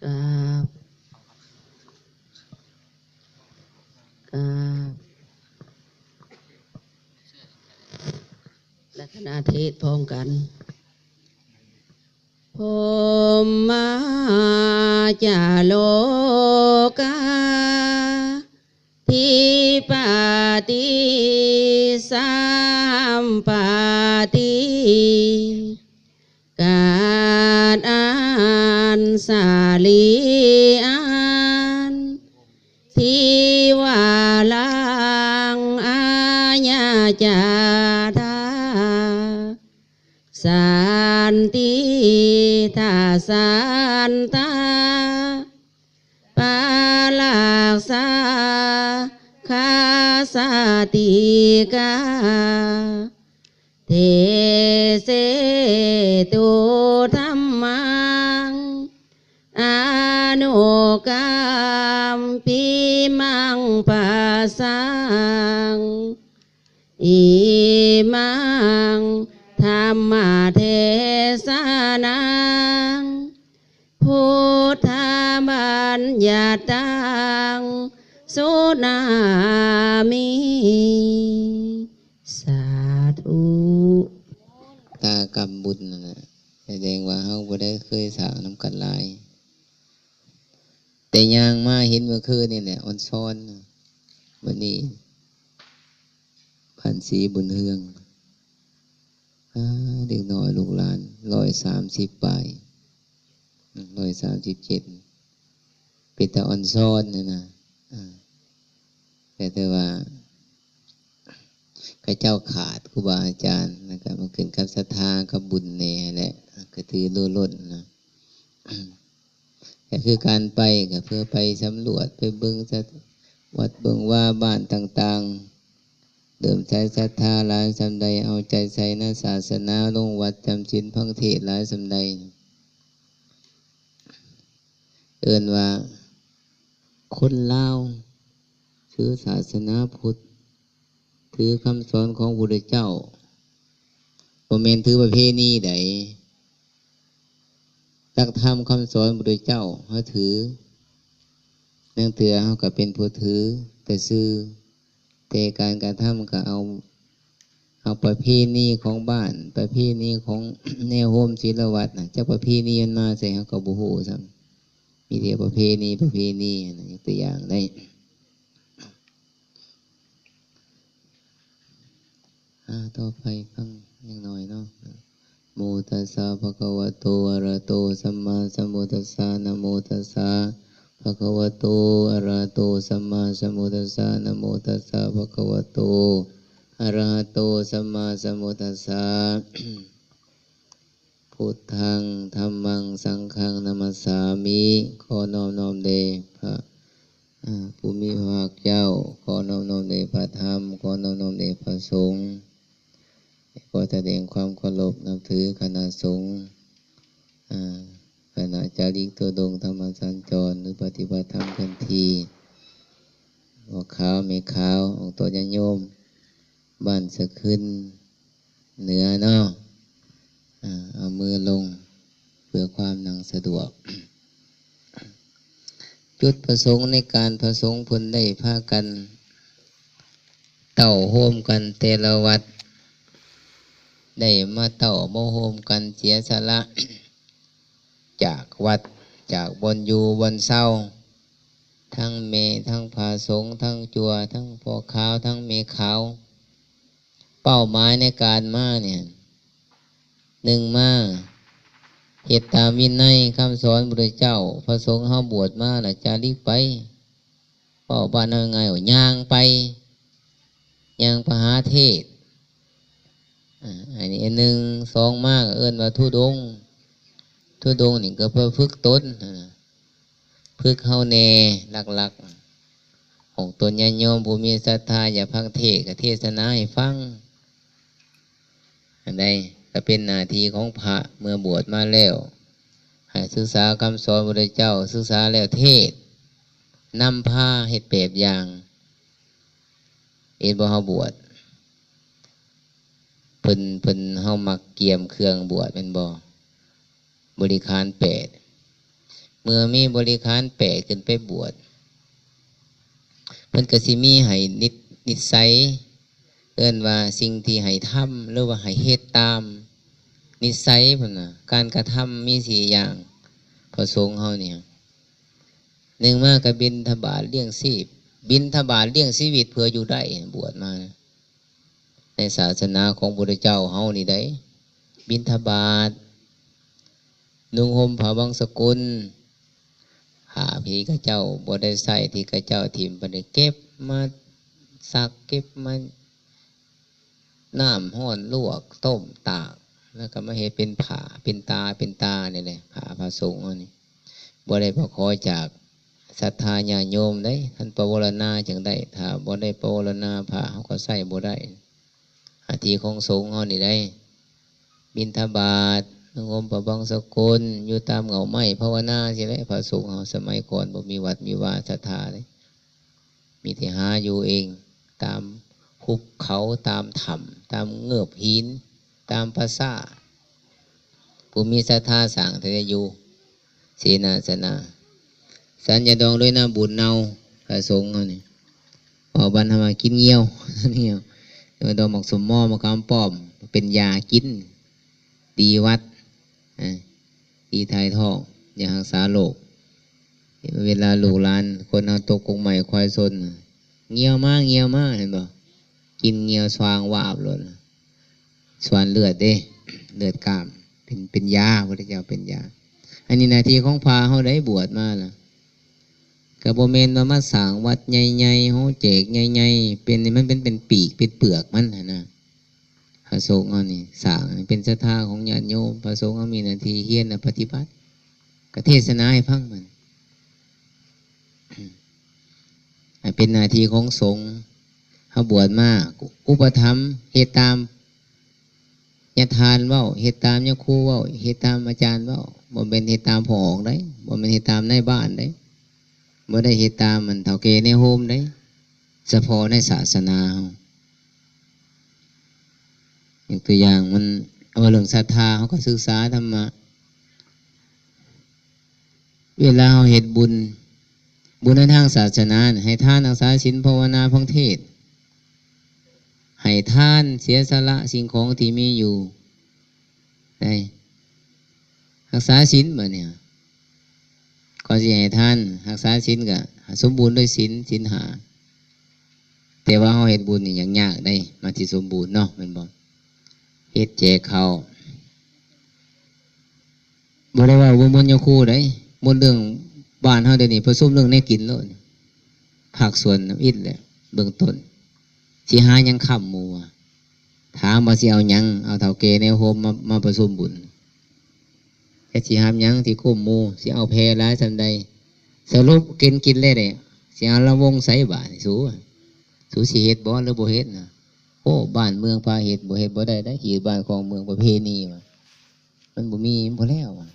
ກາບ ກາບ ລັກຂະນະເທດພ້ອມກັນ. ພົມມະຈາໂລກາທິປະຕິສຳປະຕິ ກາດອັນສາລີອັນ ທິວາລັງອາຍາຈາທາ ສັນຕິທາສັນຕາ ປາລັກສາຄາສະຕິກາ ເທເສຕຸທຳມັງ ອະນຸກຳປິມັງປະສັງ ອິມັງທຳມະເທສະນັງ ພຸດທະບັນຍັດຕັງສຸນາມິ ສາທຸ. ຕາກຳບຸນນັ້ນນະ ສະແດງວ່າເຮົາບໍ່ໄດ້ເຄີຍສ້າງນຳກັນຫຼາຍ ແຕ່ຍ່າງມາເຫັນເມື່ອຄືນນີ້ແຫຼະ ອ່ອນຊອນ. ມື້ນີ້ບ້ານສີບຸນເຮືອງ ອາ ເດັກນ້ອຍລູກຫຼານ ຮ້ອຍສາມສິບປາຍ ຮ້ອຍສາມສິບເຈັດ ເປັນຕາອ່ອນຊອນຫັ້ນນະ. ອາ ແຕ່ ແຕ່ວ່າເຂົາເຈົ້າຂາດຄູບາອາຈານ ແລ້ວກໍມັນຂຶ້ນກັບສັດທາກັບບຸນແດ່ແຫຼະ ກໍຖືໂລດໆນະ. ກໍຄືການໄປ ກໍເພື່ອໄປສຳຫຼວດ ໄປເບິ່ງສະ ວັດເບິ່ງວາບ້ານຕ່າງໆ ເດີມໃສສັດທາຫຼາຍສ່ຳໃດ ເອົາໃຈໃສ່ໃນສາສະໜາ ລົງວັດຈຳສິນຟັງເທດຫຼາຍສ່ຳໃດ. ເອີ້ນວ່າຄົນລາວຖືສາສະໜາພຸດ ຖືຄຳສອນຂອງພຸດທະເຈົ້າ ບໍ່ແມ່ນຖືປະເພນີໃດ. ຫຼັກທຳຄຳສອນພຸດທະເຈົ້າເຮົາຖື, ລາງເທື່ອເຮົາກໍເປັນຜູ້ຖືແຕ່ຊື່, ແຕ່ການກະທຳກໍເອົາ ເອົາປະເພນີຂອງບ້ານ, ປະເພນີຂອງແນວໂຮມສິລະວັດນະ, ຈັກປະເພນີມັນມາໃສເຮົາກໍບໍ່ຮູ້ຊ້ຳ. ມີແຕ່ປະເພນີ, ປະເພນີນະ, ຍົກຕົວຢ່າງໄດ້. ອາ ຕໍ່ໄປຟັງຢ່າງໜ້ອຍເນາະ. ໂມຕັດສະ ພະຄະວະໂຕ ອະລະຫະໂຕ ສຳມາສຳພຸດທັດສະ. ນະໂມຕັດສະ ພະຄະວະໂຕ ອະລະຫະໂຕ ສຳມາສຳພຸດທັດສະ. ນະໂມຕັດສະ ພະຄະວະໂຕ ອະລະຫະໂຕ ສຳມາສຳພຸດທັດສະ. ພຸດທັງ ທຳມັງ ສັງຄັງ ນະມັດສາມິ. ຂໍນ້ອມນ້ອມແດ່ພະ ອາ ຜູ້ມີພະພາກເຈົ້າ, ຂໍນ້ອມນ້ອມແດ່ພະທຳ, ຂໍນ້ອມນ້ອມແດ່ພະສົງ. ຂໍສະແດງຄວາມເຄົາລົບນັບຖືຄະນະສົງ, ອາ ຄະນະຈາລິກທຸດົງທຳມະສັນຈອນ ຫຼື ປະຕິບັດທຳເຄື່ອນທີ່, ພໍ່ຂາວແມ່ຂາວ ອອກຕົວຍາດໂຍມບ້ານສະຂຶ້ນເໜືອເນາະ. ອາ ເອົາມືລົງເພື່ອຄວາມນັ່ງສະດວກ. ຈຸດປະສົງໃນການພະສົງເພິ່ນໄດ້ພາກັນເຕົ້າໂຮມກັນແຕ່ລະວັດ, ໄດ້ມາເຕົ້າມາໂຮມກັນເສຍສະຫຼະຈາກວັດ, ຈາກບ່ອນຢູ່ບ່ອນເຊົາ, ທັງແມ່, ທັງພະສົງ, ທັງຈົວ, ທັງພໍ່ຂາວ, ທັງແມ່ຂາວ. ເປົ້າໝາຍໃນການມານີ້ ໜຶ່ງມາເຮັດຕາມວິໄນຄຳສອນພຸດທະເຈົ້າ, ພະສົງເຮົາບວດມາລະຈາລິກໄປ, ເວົ້າບ້ານເຮົາງ່າຍວ່າຍ່າງໄປ, ຍ່າງໄປຫາເທດ. ອາ ອັນນີ້ອັນໜຶ່ງ. ສອງມາກໍເອີ້ນວ່າທຸດົງ, ທຸດົງນີ້ກໍເພື່ອຝຶກຕົນ, ຝຶກເຮົາແດ່. ຫຼັກໆ ຂອງຕົນຍາດໂຍມຜູ້ມີສັດທາຢາກຟັງເທດກໍເທດສະໜາໃຫ້ຟັງ. ອັນໃດກໍເປັນໜ້າທີ່ຂອງພະເມື່ອບວດມາແລ້ວ ໃຫ້ສຶກສາຄຳສອນພະພຸດທະເຈົ້າ, ສຶກສາແລ້ວເທດ, ນຳພາເຮັດແບບຢ່າງ. ເຫັນບໍ່ ເຮົາບວດ ເພິ່ນ ເພິ່ນ ເຮົາມັກກຽມເຄື່ອງບວດແມ່ນບໍ່? ບໍລິຂານແປດ ເມື່ອມີບໍລິຂານແປດຂຶ້ນໄປບວດ ເພິ່ນກໍຊິມີໃຫ້ນິດ ນິດໄສ ເອີ້ນວ່າສິ່ງທີ່ໃຫ້ທຳ ຫຼືວ່າໃຫ້ເຮັດຕາມນິດໄສເພິ່ນນະ. ການກະທຳມີສີ່ຢ່າງ ພະສົງເຮົານີ້ ໜຶ່ງມາກໍບິນທະບາດລ້ຽງຊີບ ບິນທະບາດລ້ຽງຊີວິດເພື່ອຢູ່ໄດ້ ບວດມານະ ໃນສາສະໜາຂອງພຸດທະເຈົ້າເຮົານີ້ໄດ໋ ບິນທະບາດ ນຸ່ງຫົ່ມຜ້າບັງສະກຸນ ຜ້າທີ່ເຂົາເຈົ້າບໍ່ໄດ້ໃຊ້ ທີ່ເຂົາເຈົ້າຖິ້ມໄປນີ້ ເກັບມາຊັກ ເກັບມາ ນ້ຳຮ້ອນລວກ ຕົ້ມ ຕາກ ແລ້ວກໍມາເຮັດເປັນຜ້າ ເປັນຕາ ເປັນຕານີ້ແຫຼະ ຜ້າພະສົງເຮົານີ້ ບໍ່ໄດ້ໄປຂໍຈາກສັດທາຍາດໂຍມເດ້ ທ່ານປະວາລະນາຈັ່ງໄດ້ ຖ້າບໍ່ໄດ້ປະວາລະນາ ຜ້າເຮົາກໍໃຊ້ບໍ່ໄດ້. ໜ້າທີ່ຂອງສົງເຮົານີ້ໄດ໋ ບິນທະບາດ ນຸ່ງຫົ່ມຜ້າບັງສະກຸນ ຢູ່ຕາມເຫງົ້າໄມ້ ພາວະນາຊີ້ແຫຼະ. ພະສົງເຮົາສະໄໝກ່ອນບໍ່ມີວັດມີວາສັດທາເດ້ ມີແຕ່ຫາຢູ່ເອງ ຕາມຫຸບເຂົາ ຕາມຖ້ຳ ຕາມເງືອບຫີນ ຕາມປ່າຊ້າ ຜູ້ມີສັດທາສ້າງເທື່ອຢູ່ ເສນາສະນາ ສັນຢາດອງດ້ວຍນ້ຳບູນເນົ່າ. ພະສົງເຮົານີ້ ເວົ້າບ້ານເຮົາວ່າກິນງ່ຽວ ງ່ຽວ ດອງໝາກສົມມໍ ໝາກຂາມປ້ອມ ເປັນຢາກິນ ດີວັດ ເອີ ດີຖ່າຍທ້ອງ ຢາຮັກສາໂລກ. ເວລາລູກຫຼານຄົນເຮົາຕົກກົກໄມ້ຄວາຍຊົນ ງ່ຽວມາ ງ່ຽວມາ ເຫັນບໍ່? ກິນງ່ຽວສວ່າງວາບໂລດ ສ່ວນເລືອດເດ້ ເລືອດກ້າມ ເປັນ ເປັນຢາ ພະພຸດທະເຈົ້າເປັນຢາ. ອັນນີ້ໜ້າທີ່ຂອງພະເຮົາໄດ໋ ບວດມາລະ ກໍບໍ່ແມ່ນວ່າມາສ້າງວັດໃຫຍ່ໆ ເຮົາແຈກໃຫຍ່ໆ ເປັນ ມັນເປັນ ເປັນປີກເປັນເປືອກມັນຫັ້ນນະ. ພະສົງເຮົານີ້ສ້າງເປັນສັດທາຂອງຍາດໂຍມ ພະສົງເຮົາມີໜ້າທີ່ຮຽນ ແລະ ປະຕິບັດ ກໍເທດສະໜາໃຫ້ຟັງມັນ ໃຫ້ເປັນໜ້າທີ່ຂອງສົງ. ເຮົາບວດມາ ອຸປະຖຳ ເຮັດຕາມຍາທ່ານເວົ້າ ເຮັດຕາມຍາຄູເວົ້າ ເຮັດຕາມອາຈານເວົ້າ ບໍ່ແມ່ນເຮັດຕາມພໍ່ອອກໄດ໋ ບໍ່ແມ່ນເຮັດຕາມນາຍບ້ານໄດ໋ ບໍ່ໄດ້ເຮັດຕາມອັນເຖົ້າແກ່ໃນໂຮມໄດ໋ ສະເພາະໃນສາສະໜາເຮົາ. ຍົກຕົວຢ່າງ ມັນເວົ້າເລື່ອງສັດທາ ເຮົາກໍສຶກສາທຳມະ ເວລາເຮົາເຮັດບຸນ ບຸນໃນທາງສາສະໜາ ໃຫ້ທານ ຮັກສາສິນ ພາວະນາ ຟັງເທດ ໃຫ້ທານ ເສຍສະຫຼະສິ່ງຂອງທີ່ມີຢູ່ ໄດ້ຮັກສາສິນ ບາດນີ້ ກ່ອນຊິໃຫ້ທານ ຮັກສາສິນກໍໃຫ້ສົມບູນດ້ວຍສິນ ສິນຫ້າ. ແຕ່ວ່າເຮົາເຮັດບຸນນີ້ຍາກໆໄດ໋ ມັນຊິສົມບູນເນາະ ແມ່ນບໍ່? ເຮັດແຈກເຂົ້າ ບໍ່ໄດ້ເວົ້າບໍ່ມ່ວນຍາຄູໃດ໋ ໝົດເລື່ອງບ້ານເຮົາດຽວນີ້ ປະຊຸມເລື່ອງແນວກິນໂລດ ພາກສ່ວນນຳອິດແຫຼະ ເບື້ອງຕົ້ນ ຊິຫາຫຍັງຄ້ຳໝູ່ວະ? ຖາມວ່າຊິເອົາຫຍັງ? ເອົາເຖົ້າແກ່ແນວໂຮມມາ ມາປະຊຸມບຸນ ຈັກຊິຫາຫຍັງທີ່ຄຸ້ມໝູ່? ຊິເອົາແຜ່ຫຼາຍສ່ຳໃດ? ສະຫຼຸບກິນ ກິນແລ້ວເດ້ ຊິເອົາລຳວົງໃສບາດນີ້? ສູ ສູຊິເຮັດບໍ່ ຫຼືບໍ່ເຮັດນະ? ໂອ້ ບ້ານເມືອງພາເຮັດ ບໍ່ເຮັດບໍ່ໄດ້ໄດ໋ ຮີດບ້ານຄອງເມືອງ ປະເພນີວ່າ ມັນບໍ່ມີ ມັນບໍ່ແລ້ວວ່າ.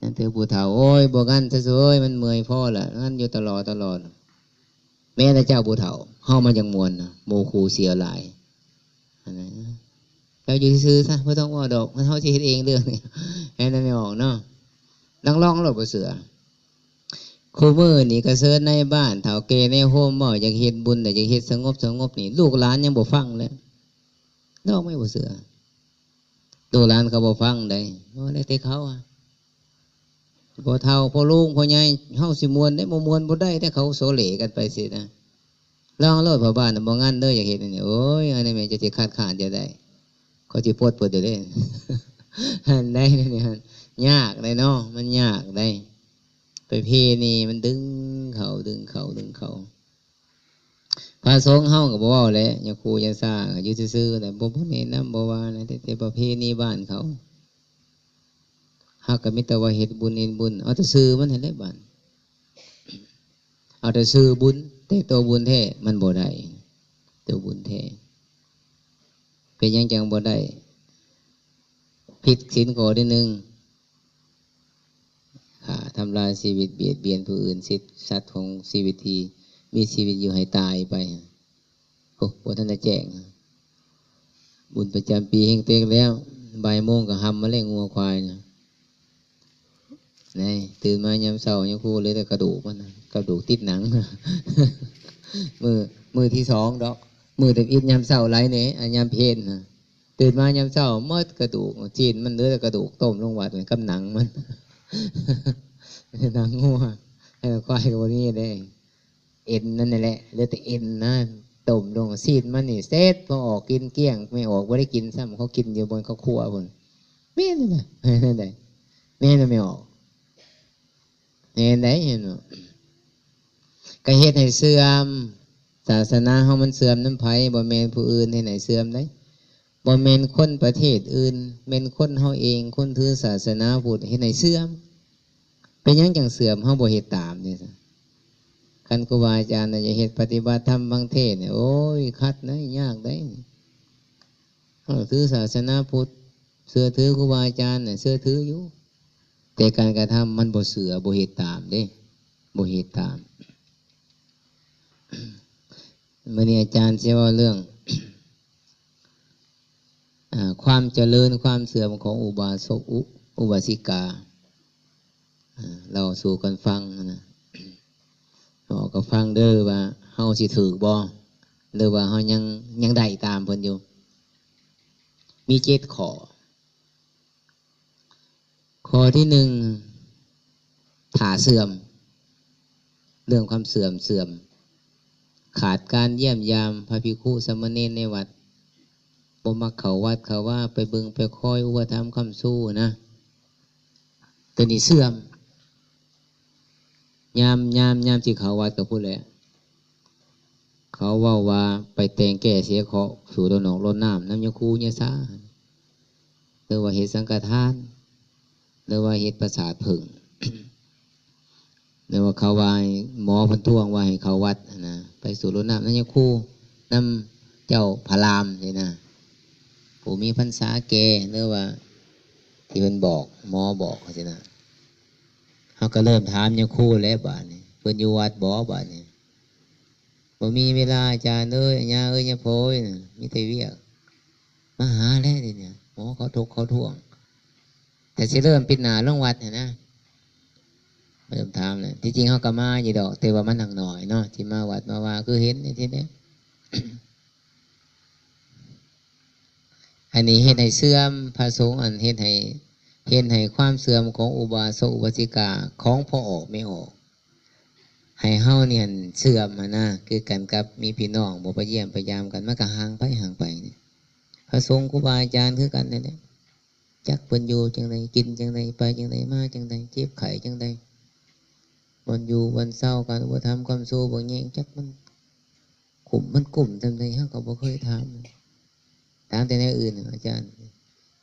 ນັ້ນເທື່ອຜູ້ເຖົ້າ ໂອ້ຍ ບໍ່ງັນຊະເຊີຍ ມັນເມື່ອຍພໍລະ ງັນຢູ່ຕະຫຼອດຕະຫຼອດ. ແມ່ນແຫຼະເຈົ້າຜູ້ເຖົ້າ ເຮົາມັນຈັ່ງມ່ວນນະ ໝູ່ຄູ່ເສຍຫຼາຍ ອັນນັ້ນ ເຈົ້າຢູ່ຊື່ໆຊະ ບໍ່ຕ້ອງເວົ້າດອກ ເຮົາຊິເຮັດເອງເລື່ອງນີ້ ແມ່ນແມ່ອອກເນາະ ນັກຮ້ອງໂລດບໍ່ເຊື່ອ. ຄູ່ມື້ນີ້ກະເຊີນນາຍບ້ານ ເຖົ້າແກ່ໃນໂຮມເວົ້າ ຢາກເຮັດບຸນ ຢາກເຮັດສະຫງົບສະຫງົບນີ້ ລູກຫຼານຍັງບໍ່ຟັງເລີຍ ດອກໄມ້ບໍ່ເຊື່ອ. ລູກຫຼານເຂົາບໍ່ຟັງໃດ໋ ເວົ້າແລ້ວແຕ່ເຂົາອະ ພໍ່ເຖົ້າ ພໍ່ລຸງ ພໍ່ໃຫຍ່ ເຮົາຊິມ່ວນໄດ້ ບໍ່ມ່ວນບໍ່ໄດ້ ແຕ່ເຂົາໂສເຫຼກັນໄປຊີ້ນະ. ລອງໂລດ ພໍ່ບ້ານນະ ບໍ່ງັນເດີ ຢາກເຮັດອັນນີ້ ໂອ້ຍ ອັນນີ້ແມ່ນຈະຊິຄັດຄ້ານຈັ່ງໃດ ເຂົາຊິປົດເພິ່ນຢູ່ເດ້ ຫັ້ນໄດ໋ ນີ້ຫັ້ນ ຍາກໄດ໋ເນາະ ມັນຍາກໄດ໋ ປະເພນີມັນດຶງເຂົ້າ ດຶງເຂົ້າ ດຶງເຂົ້າ. ພະສົງເຮົາກໍບໍ່ເວົ້າແຫຼະ ຍາຄູຍາຊາກໍຢູ່ຊື່ໆແຫຼະ ບໍ່ ບໍ່ແນະນຳ ບໍ່ວ່ານະ ແຕ່ ແຕ່ປະເພນີບ້ານເຂົາ ເຮົາກໍມີແຕ່ວ່າເຮັດບຸນ ເຮັດບຸນ ເອົາແຕ່ຊື່ມັນຫັ້ນແຫຼະບາດ ເອົາແຕ່ຊື່ບຸນ ແຕ່ໂຕບຸນແທ້ມັນບໍ່ໄດ້ ໂຕບຸນແທ້ ເປັນຫຍັງຈັ່ງບໍ່ໄດ້? ຜິດສິນຂໍ້ທີໜຶ່ງ ຂ້າ ທຳລາຍຊີວິດ ບຽດບຽນຜູ້ອື່ນ ເສດສັດຂອງຊີວິດທີ່ມີຊີວິດຢູ່ໃຫ້ຕາຍໄປ. ໂອ້ ບໍ່ທັນໄດ້ແຈ້ງ ບຸນປະຈຳປີແຮ່ງເຕັກແລ້ວ ບ່າຍໂມງກໍຫຳມາແລ້ວ ງົວຄວາຍນະ. ໄດ້ຕື່ນມາຍາມເຊົ້າ ຍາມຄູເຫຼືອແຕ່ກະດູກມັນນະ ກະດູກຕິດໜັງ. ມື້ ມື້ທີສອງດອກ ມື້ທຳອິດຍາມເຊົ້າຫຼາຍແດ່ ອາ ຍາມເພນນະ. ຕື່ນມາຍາມເຊົ້າໝົດກະດູກ ຊີ້ນມັນເຫຼືອແຕ່ກະດູກ ຕົ້ມລົງວັດກັບໜັງມັນ ໜັງງົວ ໃຫ້ຄວາຍກໍບໍ່ມີເດ້. ເອັນນັ້ນແຫຼະ ເຫຼືອແຕ່ເອັນນະ ຕົ້ມລົງ ຊີ້ນມັນນີ້ເສັດ ພໍອອກກິນກ້ຽງ ແມ່ອອກບໍ່ໄດ້ກິນຊ້ຳ ເຂົາກິນຢູ່ບ່ອນເຂົາຄົວພຸ້ນ. ແມ່ນແຫຼະ ແມ່ນແຫຼະ ແມ່ນແລ້ວແມ່ອອກ ແມ່ນໄດ໋ ເຫັນບໍ່? ກະເຮັດໃຫ້ເສື່ອມ ສາສະໜາເຮົາມັນເສື່ອມນຳໃຜ? ບໍ່ແມ່ນຜູ້ອື່ນເຮັດໃຫ້ເສື່ອມໄດ໋. ບໍ່ແມ່ນຄົນປະເທດອື່ນ ແມ່ນຄົນເຮົາເອງ ຄົນຖືສາສະໜາພຸດເຮັດໃຫ້ເສື່ອມ. ເປັນຫຍັງຈັ່ງເສື່ອມ? ເຮົາບໍ່ເຮັດຕາມນີ້ຊະ. ຄັນຄູບາອາຈານວ່າຈະເຮັດປະຕິບັດທຳຟັງເທດນີ້ ໂອ້ຍ ຂັດໄດ໋ ຍາກໄດ໋. ເຮົາຖືສາສະໜາພຸດ ເຊື່ອຖືຄູບາອາຈານນະ ເຊື່ອຖືຢູ່ ແຕ່ການກະທຳມັນບໍ່ເຊື່ອ ບໍ່ເຮັດຕາມເດ້ ບໍ່ເຮັດຕາມ. ມື້ນີ້ອາຈານຊິເວົ້າເລື່ອງ ອາ ຄວາມຈະເລີນຄວາມເສື່ອມຂອງອຸບາສົກ ອຸ ອຸບາສິກາ ອາ ເລົ່າສູ່ກັນຟັງນະ ເວົ້າກັນຟັງເດີວ່າເຮົາຊິຖືກບໍ່ ຫຼືວ່າເຮົາຍັງ ຍັງໄດ້ຕາມເພິ່ນຢູ່. ມີເຈັດຂໍ້. ຂໍ້ທີໜຶ່ງ ຖ້າເສື່ອມ ເລື່ອງຄວາມເສື່ອມ ເສື່ອມ ຂາດການຢ້ຽມຢາມພະພິກຂຸສາມະເນນໃນວັດ ບໍ່ມັກເຂົ້າວັດເຂົ້າວາ ໄປເບິ່ງໄປຄອຍອຸປະຖຳຄ້ຳຊູນະ ໂຕນີ້ເສື່ອມ. ຍາມ ຍາມ ຍາມຊິເຂົ້າວັດກໍພຸ້ນແຫຼະ ເຂົາເວົ້າວ່າໄປແຕ່ງແກ້ເສຍເຄາະ ສູ່ລົດນ້ຳລົດນ້ຳນຳຍາຄູຍາຊາ ຫຼືວ່າເຮັດສັງຄະທານ ຫຼືວ່າເຮັດປາສາດເຜິ້ງ ຫຼືວ່າເຂົາວ່າໃຫ້ ໝໍເພິ່ນທວງວ່າໃຫ້ເຂົ້າວັດຫັ້ນນະ ໄປສູ່ລົດນ້ຳນຳຍາຄູ ນຳເຈົ້າພະລາມນີ້ນະ ຜູ້ມີພັນສາແກ່ ຫຼືວ່າທີ່ເພິ່ນບອກ ໝໍບອກຊີ້ນະ. ເຮົາກໍເລີ່ມຖາມຍາຄູແລ້ວບາດນີ້ ເພິ່ນຢູ່ວັດບໍ່ບາດນີ້? ບໍ່ມີເວລາອາຈານເອີຍ ຍາເອີຍ ຍາພໍ່ເອີຍ ມີແຕ່ວຽກ. ມາຫາແລ້ວນີ້ ໝໍເຂົາທົກເຂົາທ້ວງ ແຕ່ຊິເລີ່ມປິດໜ້າລົງວັດຫັ້ນນະ ເລີ່ມຖາມແລ້ວ. ທີ່ຈິງເຮົາກໍມາຢູ່ດອກ ແຕ່ວ່າມັນໜ້ອຍເນາະ ທີ່ມາວັດມາວາ ຄືເຫັນນີ້ ທີ່ນີ້ ອັນນີ້ເຮັດໃຫ້ເສື່ອມ ພະສົງ ອັນເຮັດໃຫ້ ເຮັດໃຫ້ຄວາມເສື່ອມຂອງອຸບາສົກອຸບາສິກາ ຂອງພໍ່ອອກແມ່ອອກ ໃຫ້ເຮົານີ້ຫັ້ນເສື່ອມຫັ້ນນະ ຄືກັນກັບມີພີ່ນ້ອງບໍ່ໄປຢ້ຽມໄປຢາມກັນ ມັນກໍຫ່າງໄປ ຫ່າງໄປນີ້. ພະສົງຄູບາອາຈານຄືກັນນັ້ນແຫຼະ ຈັກເພິ່ນຢູ່ຈັ່ງໃດ ກິນຈັ່ງໃດ ໄປຈັ່ງໃດ ມາຈັ່ງໃດ ເຈັບໄຂ້ຈັ່ງໃດ ບ່ອນຢູ່ບ່ອນເຊົາ ການອຸປະຖຳຄ້ຳຊູ ບໍ່ແຍງ ຈັກມັນ ກຸ້ມ ມັນກຸ້ມສ່ຳໃດ ເຮົາກໍບໍ່ເຄີຍຖາມ. ຖາມແຕ່ແນວອື່ນ ອາຈານ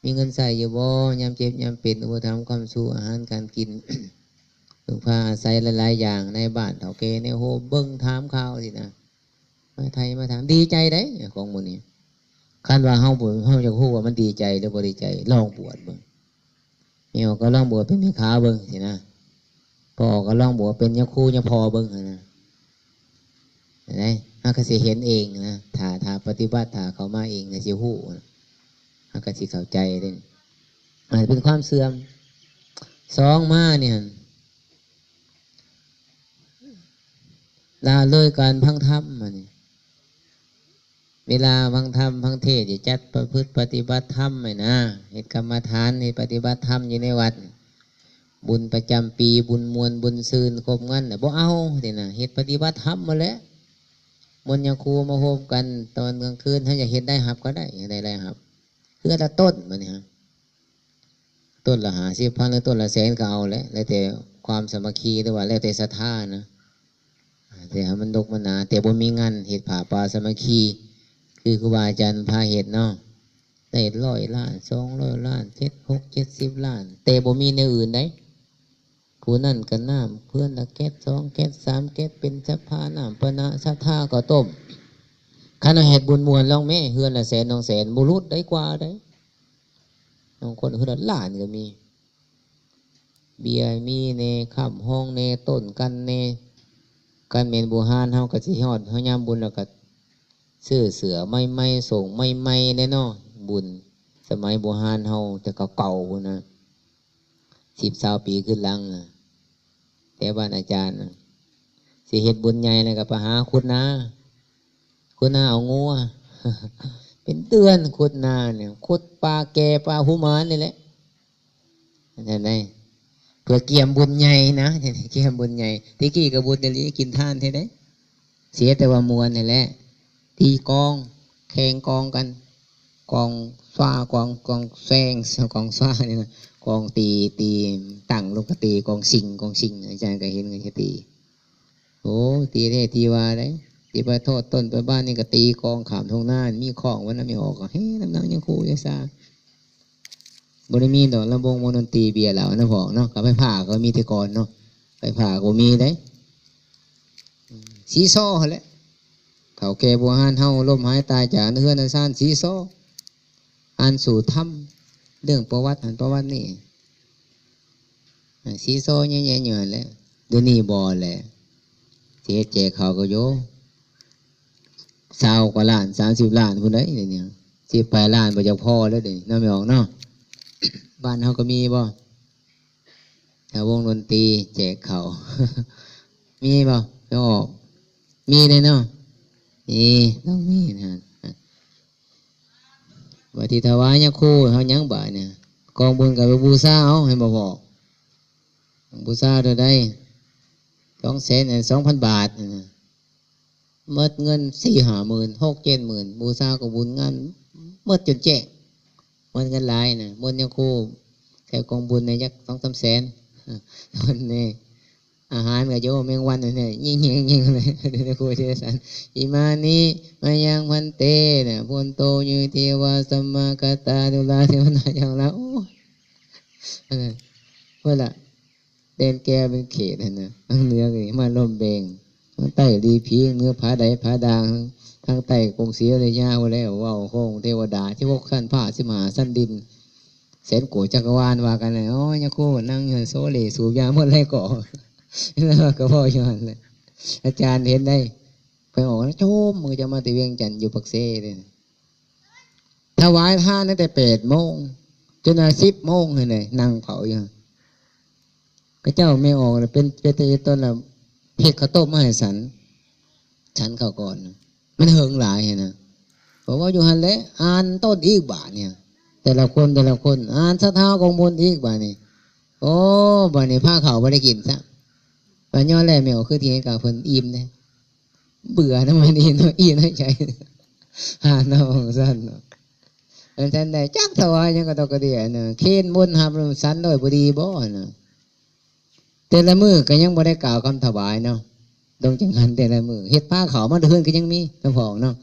ມີເງິນໃຊ້ຢູ່ບໍ່? ຍາມເຈັບຍາມເປັນ ອຸປະຖຳຄ້ຳຊູ ອາຫານການກິນ ເພິ່ງພາອາໄສຫຼາຍໆຢ່າງ ໃນບ້ານເຖົ້າແກ່ແນວໂຮມ ເບິ່ງຖາມຂ່າວຊີ້ນະ ມາໄຖ່ມາຖາມ ດີໃຈໃດ໋ ຂອງໝູ່ນີ້. ຄັນວ່າເຮົາບໍ່ ເຮົາຢາກຮູ້ວ່າມັນດີໃຈ ຫຼື ບໍ່ດີໃຈ ລອງບວດເບິ່ງ. ແມ່ອອກກໍລອງບວດເປັນແມ່ຂາເບິ່ງຊີ້ນະ ພໍ່ອອກກໍລອງບວດເປັນຍາຄູຍາພໍ່ເບິ່ງຫັ້ນນະ. ເຫັນໄດ໋ ເຮົາກໍຊິເຫັນເອງນະ ຖ້າ ຖ້າປະຕິບັດ ຖ້າເຂົ້າມາເອງກໍຊິຮູ້ນະ ເຮົາກໍຊິເຂົ້າໃຈເດ້. ອາດເປັນຄວາມເສື່ອມ. ສອງມານີ້ ລະເລີຍການຟັງທຳ ອັນນີ້ ເວລາຟັງທຳຟັງເທດ ຈະຈັດປະພຶດປະຕິບັດທຳຫັ້ນນະ ເຮັດກຳມະຖານ ເຮັດປະຕິບັດທຳຢູ່ໃນວັດ ບຸນປະຈຳປີ ບຸນມ່ວນ ບຸນຊື່ນ ຄົບງັນ ບໍ່ເອົາຊີ້ນະ ເຮັດປະຕິບັດທຳໝົດແຫຼະ. ມ່ວນຍາຄູມາໂຮມກັນຕອນກາງຄືນ ເຮົາຢາກເຮັດລາຍຮັບກໍໄດ້ ຢາກໄດ້ລາຍຮັບ ຄືລະຕົ້ນ ບາດນີ້ ຕົ້ນລະຫ້າສິບພັນ ຫຼື ຕົ້ນລະແສນກໍເອົາແຫຼະ ແລ້ວແຕ່ຄວາມສາມັກຄີ ຫຼືວ່າແລ້ວແຕ່ສັດທານະ. ແຕ່ໃຫ້ມັນດົກມັນໜາ ແຕ່ບໍ່ມີງານເຮັດຜ້າປ່າສາມັກຄີ ຄືຄູບາອາຈານພາເຮັດເນາະ ໄດ້ຮ້ອຍລ້ານ ສອງຮ້ອຍລ້ານ ເຈັດ ຫົກ ເຈັດສິບລ້ານ ແຕ່ບໍ່ມີແນວອື່ນໃດ໋. ຜູ້ນັ້ນກໍນ້ຳເພື່ອນລະແກັດ ສອງແກັດ ສາມແກັດ ເປັນສະພານ້ຳປານະ ສັດທາກໍຕົ້ມ. ຄັນເຮົາເຮັດບຸນມ່ວນລອງແມ້ ເຮືອນລະແສນສອງແສນ ບໍ່ຫຼຸດໄດ້ກວ່າໃດ໋. ບາງຄົນເຮືອນລະລ້ານກໍມີ ເບຍມີແດ່ ຄ້ຳຮອງແດ່ ຕົ້ນກັນແດ່. ຄັນແມ່ນບູຮານເຮົາກໍຊິຮອດ ເຮົາຍາມບຸນແລ້ວກໍຊື້ເສື້ອໃໝ່ໆ ໂສ້ງໃໝ່ໆແດ່ເນາະ ບຸນ ສະໄໝບູຮານເຮົາແຕ່ເກົ່າໆພຸ້ນນະ ສິບຊາວປີຂຶ້ນຫຼັງນະ ແຖວບ້ານອາຈານນະ ຊິເຮັດບຸນໃຫຍ່ແລ້ວກໍໄປຫາຂຸດນາ ຂຸດນາເອົາງົວ ເປັນເດືອນຂຸດນານີ້ ຂຸດປ່າແກ່ປ່າພູໝານນີ້ແຫຼະ ເຫັນໄດ ເພື່ອກຽມບຸນໃຫຍ່ນະ ກຽມບຸນໃຫຍ່ ແຕ່ກີ້ກໍບຸນອີ່ຫຼີ ກິນທານແທ້ໃດ ເສຍແຕ່ວ່າມ່ວນນີ້ແຫຼະ ຕີກອງ ແຂ່ງກອງກັນ ກອງຟ້າ ກອງ ກອງແຊງ ກອງຟ້ານີ້ນະ ກອງຕີ ຕີຕັ້ງລົງກະຕີ ກອງຊິງ ກອງຊິງ ອາຈານກໍເຫັນເຂົາຈະຕີ ໂອ້ ຕີແທ້ຕີວ່າໃດ ຕີໄປທອດຕົ້ນໄປບ້ານນີ້ກໍຕີກອງຂ້າມທົ່ງນາ ມີຄ້ອງວັນນະ ແມ່ອອກກໍແຫ່ນຳນາງຍາຄູຢາຊາ ບໍ່ໄດ້ມີດອກລຳວົງວົງດົນຕີເບຍເຫຼົ້ານະພໍ່ເນາະ ກັບໄຟຟ້າກໍມີແຕ່ກ່ອນເນາະ ໄຟຟ້າກໍມີໃດ ຊີຊໍຫັ້ນແຫຼະ ເຖົ້າແກ່ບູຮານເຮົາລົ້ມຫາຍຕາຍຈາກເຮືອນອາຊານ ຊີຊໍ ອ່ານສູ້ທຳ ເລື່ອງປະຫວັດຫັ້ນປະຫວັດນີ້ ຊີຊໍແຍ່ໆຢູ່ຫັ້ນແຫຼະ ດຽວນີ້ບໍ່ແຫຼະ ຊິເຮັດແຈກເຂົ້າກໍໂຍ ຊາວກວ່າລ້ານ ສາມສິບລ້ານພຸ້ນໃດ໋ ດຽວນີ້ ສິບປາຍລ້ານບໍ່ຈັກພໍແລ້ວເດ ເນາະ ແມ່ອອກເນາະ ບ້ານເຮົາກໍມີບໍ່ ຖ້າວົງດົນຕີແຈກເຂົ້າ ມີບໍ່ ແມ່ອອກ ມີເດ້ເນາະ ມີ ຕ້ອງມີນະ ບາດທີ່ຖວາຍຍາຄູເຮົາຫຍັງບາດນີ້ ກອງບຸນກໍໄປບູຊາເອົາ ແມ່ນບໍ່ພໍ່ ບູຊາເທົ່າໃດ ສອງແສນ ສອງພັນບາດ ໝົດເງິນສີ່ຫ້າໝື່ນ ຫົກເຈັດໝື່ນ ບູຊາກໍບຸນງານໝົດຈົນແຈ້ງ ໝົດເງິນຫຼາຍນະ ໝົດຍາຄູໃສ່ກອງບຸນນະ ຈັກສອງສາມແສນ ມັນນີ້ ອາຫານກໍໂຍ ແມງວັນນັ້ນແຫຼະ ຍິງໆໆເລີຍ ຍາຄູເທສະສັນ ອິມານິ ມາຍັງ ພັນເຕ ນະ ພຸນໂຕ ຍະເທວາ ສະມາກະຕາ ຕຸລາ ເທວະນາ ຍັງລາ ໂອ້ຍ ອັນນັ້ນ ພຸ້ນລະ ແດນແກ້ວເປັນເຂດຫັ້ນນະ ທາງເໜືອກໍມາລົມແບ່ງ ທາງໃຕ້ລີພີ ເໜືອຜາໃດຜາດ່າງ ທາງໃຕ້ກົງສີອະຍຸທະຍາ ຜູ້ໃດເວົ້າໂຮງເທວະດາ ສິບຫົກຊັ້ນຟ້າ ສິບຫ້າຊັ້ນດິນ ແສນໂກດຈັກກະວານວ່າກັນນະ ໂອ້ຍ ຍາຄູນັ່ງຢູ່ໂຊເລສູບຢາໝົດແລ້ວກໍ ແລ້ວກໍພໍຢູ່ຫັ້ນແຫຼະ ອາຈານເຫັນໄດ໋ ຂ້ອຍອອກນະ ໂຈມ ມື້ຈະມາແຕ່ວຽງຈັນ ຢູ່ປາກເຊເດ້ ຖວາຍທານຕັ້ງແຕ່ແປດໂມງຈົນວ່າສິບໂມງຫັ້ນແຫຼະ ນັ່ງເຝົ້າຢູ່ ເຂົາເຈົ້າແມ່ອອກເປັນ ເປັນແຕ່ເຮັດຕອນລະ ເຮັດເຂົ້າຕົ້ມມາໃຫ້ສັນ ສັນເຂົ້າກ່ອນ ມັນເຫິງຫຼາຍຫັ້ນນະ ເວົ້າຢູ່ຫັ້ນແຫຼະ ອ່ານຕົ້ນອີກບາດນີ້ ແຕ່ລະຄົນ ແຕ່ລະຄົນ ອ່ານສະທ້າວກອງບຸນອີກບາດນີ້ ໂອ້ ບາດນີ້ພາເຂົ້າບໍ່ໄດ້ກິນຊະ ບາດຍ້ອນແລ້ວແມ່ອອກຄືທີ່ໃຫ້ກາເພິ່ນອີ່ມເດ້ ເບື່ອນຳມັນອີ່ມ ອີ່ມໃນໃຈ ຫານ້ອງຊັ້ນເນາະ ອັນຊັ້ນໄດ້ຈັກຖວາຍຫຍັງກະດອກກະເດຍນະ ເຄນບົນຮັບສັນໂດຍບໍ່ດີບໍ່ນະ ແຕ່ລະມື້ກະຍັງບໍ່ໄດ້ກ່າວຄຳຖວາຍເນາະ ດົງຈັງຫັນແຕ່ລະມື້ ເຮັດພາເຂົ້າມາແຕ່ເຮືອນກະຍັງມີ ນຳພອງເນາະ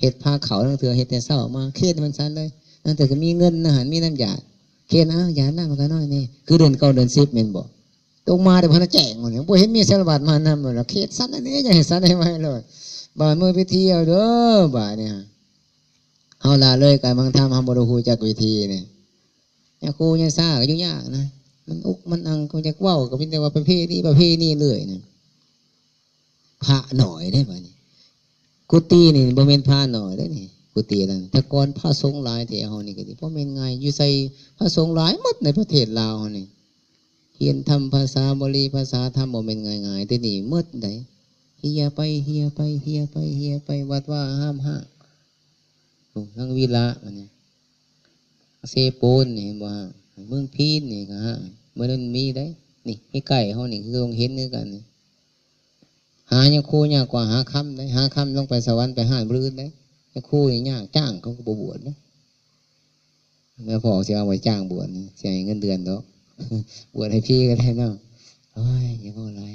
ເຮັດພາເຂົ້າ ລາງເທື່ອເຮັດແຕ່ເຊົ້າມາ ເຄນມັນສັນເລີຍ ລາງເທື່ອກະມີເງິນນະຫັ້ນ ມີນ້ຳຢາດ ເຄນ ອ້າວ ຢາດນ້ຳກະໜ້ອຍແນ່ ຄືເດືອນເກົ້າເດືອນສິບແມ່ນບໍ່? ຕົກມາແຕ່ບໍ່ທັນໄດ້ແຈ້ງ ບໍ່ເຫັນມີສາລະວັດມານຳ ເຂດສັນອັນນີ້ ຢ່າໃຫ້ສັນໃຫ້ໄວໂລດ ບາດມື້ໄປທ່ຽວເດີ ບາດນີ້ ເຮົາລະເລີຍການຟັງທຳ ເຮົາບໍ່ໄດ້ຮູ້ຈັກວິທີນີ້ ຍາຄູຍາຊາກໍຢູ່ຍາກນະ ມັນອຸກມັນອັ່ງ ກໍຢາກເວົ້າ ກໍມີແຕ່ວ່າປະເພນີ ປະເພນີເລື້ອຍນະ ພະໜ້ອຍເດ້ບາດນີ້ ກຸຕິນີ້ບໍ່ແມ່ນພະໜ້ອຍເດ້ນີ້ ກຸຕິນັ້ນ ແຕ່ກ່ອນພະສົງຫຼາຍແທ້ ເຮົານີ້ກໍດີ ບໍ່ແມ່ນງ່າຍ ຢູ່ໃສພະສົງຫຼາຍໝົດໃນປະເທດລາວເຮົານີ້ ຮຽນທຳພາສາບາລີ ພາສາທຳ ບໍ່ແມ່ນງ່າຍໆ ແຕ່ນີ້ໝົດໃດ ເຫ່ຍໄປ ເຫ່ຍໄປ ເຫ່ຍໄປ ເຫ່ຍໄປ ວັດວາອາຮາມຮ້າງ ໂອ້ ທາງວິລະ ອັນນີ້ ເຊໂປນນີ້ ເຫັນບໍ່ ເມືອງພີນນີ້ກໍຮ້າງ ບໍ່ໄດ້ມີໃດ ນີ້ໃກ້ໆເຮົານີ້ ຄືຕ້ອງເຫັນຄືກັນນີ້ ຫາຍາຄູຍາກກວ່າຫາຄຳເດ້ ຫາຄຳລົງໄປສະຫວັນ ໄປຮ້ານບຶດເດ້ ຍາຄູນີ້ຍາກ ຈ້າງເຂົາກໍບໍ່ບວດເດ້ ແລ້ວພໍ່ຊິເອົາໄວ້ຈ້າງບວດ ຊິໃຫ້ເງິນເດືອນດອກ ບວດໃຫ້ຟຣີກໍໄດ້ເນາະ ໂອ້ຍ ຢ່າເວົ້າຫຼາຍ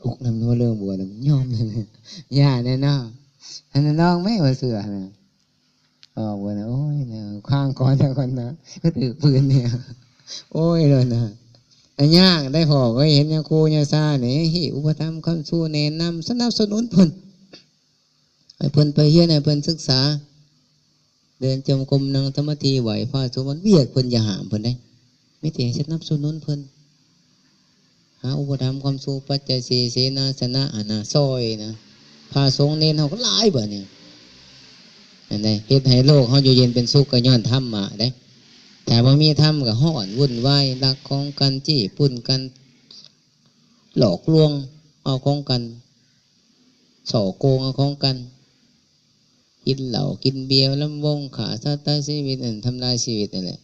ອຸກນຳເລື່ອງບວດ ຍອມ ຢ້ານແນ່ເນາະ ຫັ້ນນະ ລອງແມ້ ບໍ່ເຊື່ອຫັ້ນນະ ອອກເບິ່ງນະ ໂອ້ຍ ນະ ຄ້າງກ່ອນ ແລ້ວກ່ອນນະ ກໍຖືກປືນນີ້ ໂອ້ຍ ໂລດນະ ອັນຍາກໄດ້ ພໍ່ກໍເຫັນຍາຄູຍາຊານີ້ ຮີດອຸປະຖຳຄ້ຳຊູ ແນະນຳ ສະໜັບສະໜູນເພິ່ນ ໃຫ້ເພິ່ນໄປຮຽນ ໃຫ້ເພິ່ນສຶກສາ ເດີນຈົງກົມ ນັ່ງສະມາທິ ໄຫວ້ພະສົວດມົນ ວຽກເພິ່ນຢ່າຫ້າມເພິ່ນເດ້ ມີແຕ່ສະໜັບສະໜູນເພິ່ນ ຫາອຸປະຖຳຄ້ຳຊູ ປັດໄຈ ເສ ເສນາສະນະ ອັນນະ ຊ່ອຍນະ ພະສົງເນນເຮົາກໍຫຼາຍບາດນີ້ ອັນໃດເຮັດໃຫ້ໂລກເຮົາຢູ່ເຢັນເປັນສຸກ ກໍຍ້ອນທຳມະເດ້. ຖ້າບໍ່ມີທຳກໍຮ້ອນວຸ່ນວາຍ ລັກຂອງກັນ ຈີ້ປຸ້ນກັນ ຫຼອກລວງເອົາຂອງກັນ ສໍ້ໂກງເອົາຂອງກັນ ກິນເຫຼົ້າກິນເບຍ ລຳວົງ ຂ້າສັດຕາຊີວິດ ນັ້ນ ທຳລາຍຊີວິດນັ້ນແຫຼະ.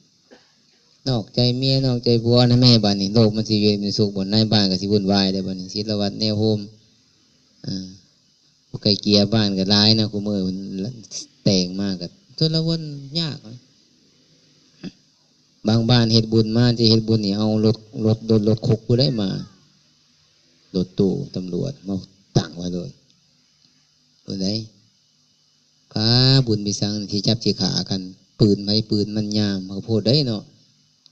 ນອກໃຈເມຍ ນອກໃຈຜົວນະແມ່. ບາດນີ້ໂລກມັນຊິຢູ່ເປັນສຸກບໍ່? ນາຍບ້ານກໍຊິວຸ່ນວາຍເດ້. ບາດນີ້ສິລະວັດແນວໂຮມ ເອີ ໄກ່ເກ່ຍບ້ານກໍຫຼາຍນະ ຄູ່ມື້ແຕ່ງມາກໍຊົນລະວົນຍາກ. ບາງບ້ານເຮັດບຸນມາ ຊິເຮັດບຸນນີ້ ເອົາລົດ ລົດ ລົດ ລົດຄຸກຜູ້ໃດມາ ລົດຕູ້ຕຳຫຼວດມາຕັ້ງໄວ້ໂລດ. ຜູ້ໃດ ພາບຸນໄປສັງ ຊິຈັບຊິຂ້າກັນ ປືນໃຜປືນມັນຍາມ ມັນກໍໂພດໄດ໋ເນາະ.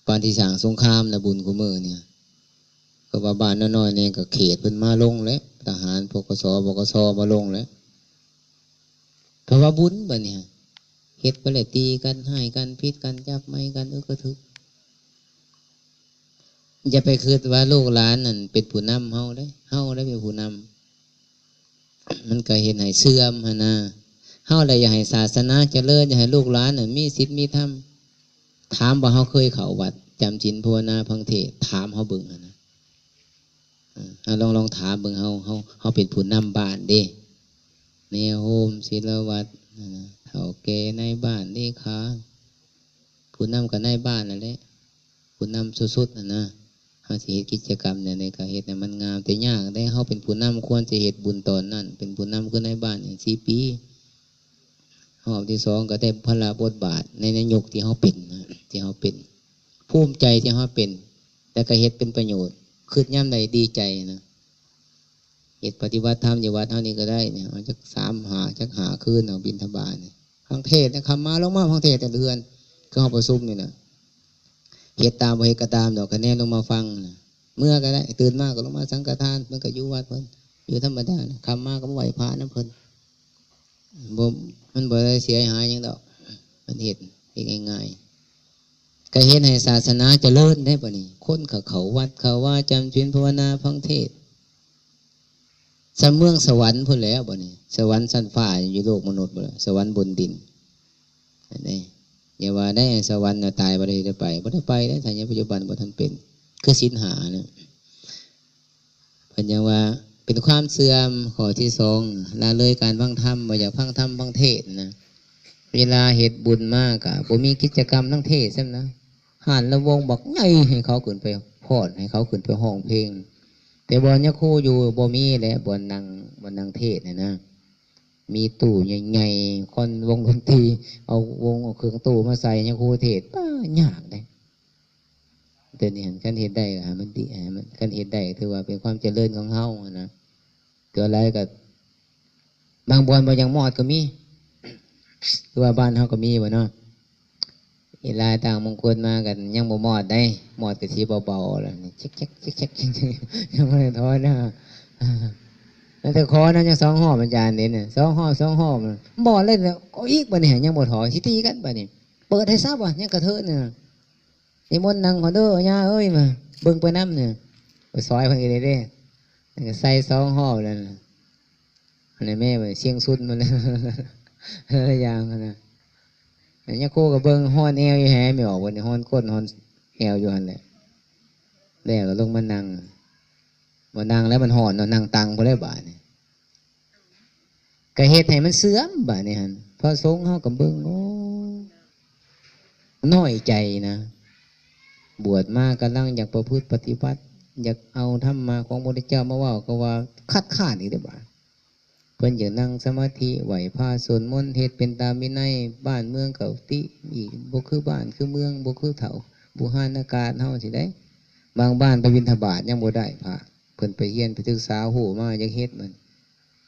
ປານທີ່ສ້າງສົງຄາມນະ ບຸນຄູ່ມື້ນີ້ ກໍວ່າບ້ານນ້ອຍໆນີ້ກໍເຂດເພິ່ນມາລົງແຫຼະ ທະຫານ ປກສ ບກສ ມາລົງແຫຼະ. ເພາະວ່າບຸນບັດນີ້ ເຮັດໄປແລ້ວຕີກັນ ຮ້າຍກັນ ຜິດກັນ ຈັບໄໝກັນ ອຶກກະທຶກ. ຢ່າໄປຄິດວ່າລູກຫຼານນັ້ນເປັນຜູ້ນຳເຮົາເດ້ ເຮົາໄດ້ເປັນຜູ້ນຳ. ມັນກໍເຮັດໃຫ້ເສື່ອມຫັ້ນນະ. ເຮົາລະຢາກໃຫ້ສາສະໜາຈະເລີນ ຢາກໃຫ້ລູກຫຼານນັ້ນມີສິນມີທຳ. ຖາມວ່າເຮົາເຄີຍເຂົ້າວັດຈຳສິນພາວະນາຟັງເທດ? ຖາມເຮົາເບິ່ງຫັ້ນນະ. ເອີ ເຮົາລອງ ລອງຖາມເບິ່ງ ເຮົາ ເຮົາ ເຮົາເປັນຜູ້ນຳບ້ານເດ້ ແມ່ໂຮມ ສິລະວັດ ເຖົ້າແກ່ນາຍບ້ານ ເລຂາ ຜູ້ນຳກໍນາຍບ້ານນັ້ນແຫຼະ ຜູ້ນຳສຸດໆຫັ້ນນະ. ເຮົາຊິເຮັດກິດຈະກຳແນວໃດກໍເຮັດໃຫ້ມັນງາມ ແຕ່ຍາກເດ້. ເຮົາເປັນຜູ້ນຳຄວນຈະເຮັດບຸນຕອນນັ້ນ ເປັນຜູ້ນຳຄືນາຍບ້ານນີ້ ສີ່ປີ ຮອບທີສອງກໍໄດ້ພາລະບົດບາດໃນ ໃນຍຸກທີ່ເຮົາເປັນນະ ທີ່ເຮົາເປັນ ພູມໃຈທີ່ເຮົາເປັນ ແລ້ວກໍເຮັດເປັນປະໂຫຍດ ຄິດຍາມໃດດີໃຈນະ. ເຮັດປະຕິບັດທຳຢູ່ວັດເຮົານີ້ກໍໄດ້ນີ້ ເອົາຈັກສາມຫ້າ ຈັກຫ້າຄືນ ເອົາບິນທະບາດນີ້ ຟັງເທດນະ. ຄ່ຳມາລົງມາຟັງເທດແຕ່ລະເຮືອນ ຄືເຮົາປະຊຸມນີ້ນະ. ເຮັດຕາມບໍ່ເຮັດກໍຕາມດອກ ຄະແນນລົງມາຟັງນະ. ເມື່ອກໍໄດ້ ຕື່ນມາກໍລົງມາສັງກະທານ ເພິ່ນກໍຢູ່ວັດເພິ່ນ ຢູ່ທຳມະດານະ. ຄ່ຳມາກໍມາໄຫວ້ພະນຳເພິ່ນ ບໍ່ ມັນບໍ່ໄດ້ເສຍຫາຍຫຍັງດອກ. ມັນເຮັດ ເຮັດງ່າຍໆ ກໍເຮັດໃຫ້ສາສະໜາຈະເລີນໄດ້ບັດນີ້. ຄົນກໍເຂົ້າວັດເຂົ້າວາ ຈຳສິນພາວະນາ ຟັງເທດ ສ່ຳເມືອງສະຫວັນພຸ້ນແຫຼະບັດນີ້. ສະຫວັນຊັ້ນຟ້າຢູ່ໂລກມະນຸດພຸ້ນແຫຼະ ສະຫວັນບົນດິນ. ອັນນີ້ ຢ່າວ່າໄດ້ສະຫວັນນະ ຕາຍບໍ່ໄດ້ໄປ ບໍ່ໄດ້ໄປເດ້ ຖ້າຍັງປັດຈຸບັນບໍ່ທັນເປັນ ຄືສິນຫ້ານະ. ເພິ່ນຍັງວ່າເປັນຄວາມເສື່ອມ ຂໍ້ທີສອງ ລະເລີຍການຟັງທຳ ບໍ່ຢາກຟັງທຳຟັງເທດນະ. ເວລາເຮັດບຸນມາກະບໍ່ມີກິດຈະກຳທາງເທດຊ້ຳນະ. ຮ້ານລຳວົງບັກໃຫຍ່ ໃຫ້ເຂົາຂຶ້ນໄປຟ້ອນ ໃຫ້ເຂົາຂຶ້ນໄປຮ້ອງເພງ ແຕ່ບ່ອນຍາຄູຢູ່ບໍ່ມີແຫຼະ ບ່ອນນັ່ງ ບ່ອນນັ່ງເທດຫັ້ນນະ. ມີຕູ້ໃຫຍ່ໆ ຄອນວົງດົນຕີ ເອົາວົງເອົາເຄື່ອງຕູ້ມາໃສ່ ຍາຄູເທດ ປ້າ ຍາກເດ້. ແຕ່ນີ້ຫັ້ນ ຄັນເຮັດໄດ້ກໍໃຫ້ມັນດີ ໃຫ້ມັນ ຄັນເຮັດໄດ້ຖືວ່າເປັນຄວາມຈະເລີນຂອງເຮົາຫັ້ນນະ. ຕົວຫຼາຍກໍບາງບ່ອນບໍ່ຢາກມອດກໍມີ ຄືວ່າບ້ານເຮົາກໍມີບໍ່ເນາະ. ເວລາຕັ້ງມງຄົນມາກໍຍັງບໍ່ມອດໄດ໋ ມອດກໍຊິເບົາໆແລ້ວ ແຊັກໆໆໆ ຍັງບໍ່ໄດ້ຖອນນະ. ແຕ່ຂໍນະ ຍັງສອງຮອບ ອາຈານເດ້ນະ ສອງຮອບ ສອງຮອບ ມອດເລີຍ ເອົາອີກບັດນີ້ ຍັງບໍ່ຖອນ ຊິຕີກັນບັດນີ້. ເປີດໃຫ້ຊະ ວ່າຍັງກະເທີນນະ. ນິມົນນັ່ງກ່ອນເດີ ຍ່າເອີຍ ມາເບິ່ງໄປນຳນີ້ ໄປຊອຍເພິ່ນອີກເດ້. ແລ້ວກໍໃສ່ສອງຮອບນັ້ນ ອັນນັ້ນແມ່ ວ່າສຽງສຸດມັນ ຢ່າງຫັ້ນນະ. ຍາຄູກໍເບິ່ງ ຮ້ອນແອວຢູ່ແຮ ແມ່ອອກ ບັດນີ້ຮ້ອນກົ້ນຮ້ອນແອວຢູ່ຫັ້ນແຫຼະ. ແລ້ວກໍລົງມານັ່ງ ບໍ່ນັ່ງແລ້ວມັນຮ້ອນເນາະ ນັ່ງຕັ່ງບໍ່ໄດ້ບາດນີ້. ກໍເຮັດໃຫ້ມັນເສື່ອມບາດນີ້ຫັ້ນ. ພະສົງເຮົາກໍເບິ່ງ ໂອ້ ນ້ອຍໃຈນະ. ບວດມາກຳລັງຢາກປະພຶດປະຕິບັດ ຢາກເອົາທຳມະຂອງພະພຸດທະເຈົ້າມາເວົ້າ ກໍວ່າຄັດຄ້ານອີກເດ້ບາດ. ເພິ່ນຢາກນັ່ງສະມາທິ ໄຫວ້ພະ ສວດມົນ ເຮັດເປັນຕາມວິໄນ ບ້ານເມືອງກໍຕິອີກ ບໍ່ຄືບ້ານຄືເມືອງ ບໍ່ຄືເຖົ້າບູຮານະການເຮົາຊີ້ໄດ໋. ບາງບ້ານໄປບິນທະບາດຍັງບໍ່ໄດ້ພະ ເພິ່ນໄປຮຽນໄປສຶກສາຮູ້ມາ ຢາກເຮັດມັນ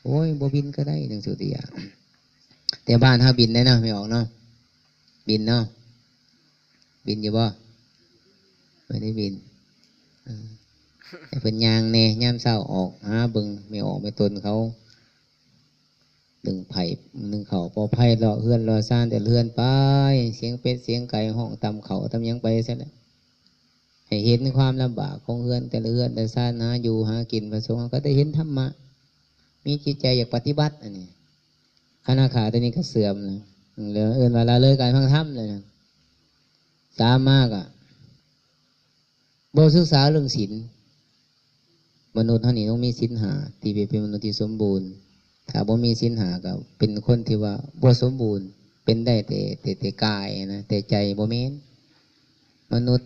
ໂອ້ຍ ບໍ່ບິນກໍໄດ້ ຈັ່ງຊີ້ຕິ. ແຕ່ບ້ານເຮົາບິນໄດ້ເນາະ ແມ່ອອກເນາະ ບິນເນາະ. ບິນຢູ່ບໍ່? ບໍ່ໄດ້ບິນ. ເອີ ໃຫ້ເພິ່ນຍ່າງແດ່ ຍາມເຊົ້າອອກຫາເບິ່ງແມ່ອອກແມ່ຕົນເຂົາ ໜຶ້ງໄຜ່ ໜຶ້ງເຂົ້າ ເປົ່າໄຟ ເລາະເຮືອນເລາະຊານແຕ່ລະເຮືອນໄປ ສຽງເປັດສຽງໄກ່ຮ້ອງຕຳເຂົ້າຕຳຫຍັງໄປຊັ້ນແຫຼະ. ໃຫ້ເຫັນຄວາມລຳບາກຂອງເຮືອນແຕ່ລະເຮືອນແຕ່ຊານ ຫາຢູ່ຫາກິນ. ພະສົງເຮົາກໍໄດ້ເຫັນທຳມະ ມີຈິດໃຈຢາກປະຕິບັດ. ອັນນີ້ ຄັນເຮົາຂາດຕົວນີ້ກໍເສື່ອມນະ. ແລ້ວເອີ້ນວ່າລະເລີກການຟັງທຳແລ້ວນະ. ສາມມາກະບໍ່ສຶກສາເລື່ອງສິນ. ມະນຸດເຮົານີ້ຕ້ອງມີສິນຫ້າ ທີ່ເປັນມະນຸດທີ່ສົມບູນ. ຖ້າບໍ່ມີສິນຫ້າກໍເປັນຄົນທີ່ວ່າບໍ່ສົມບູນ, ເປັນໄດ້ແຕ່ ແຕ່ ແຕ່ກາຍນະ, ແຕ່ໃຈບໍ່ແມ່ນ. ມະນຸດ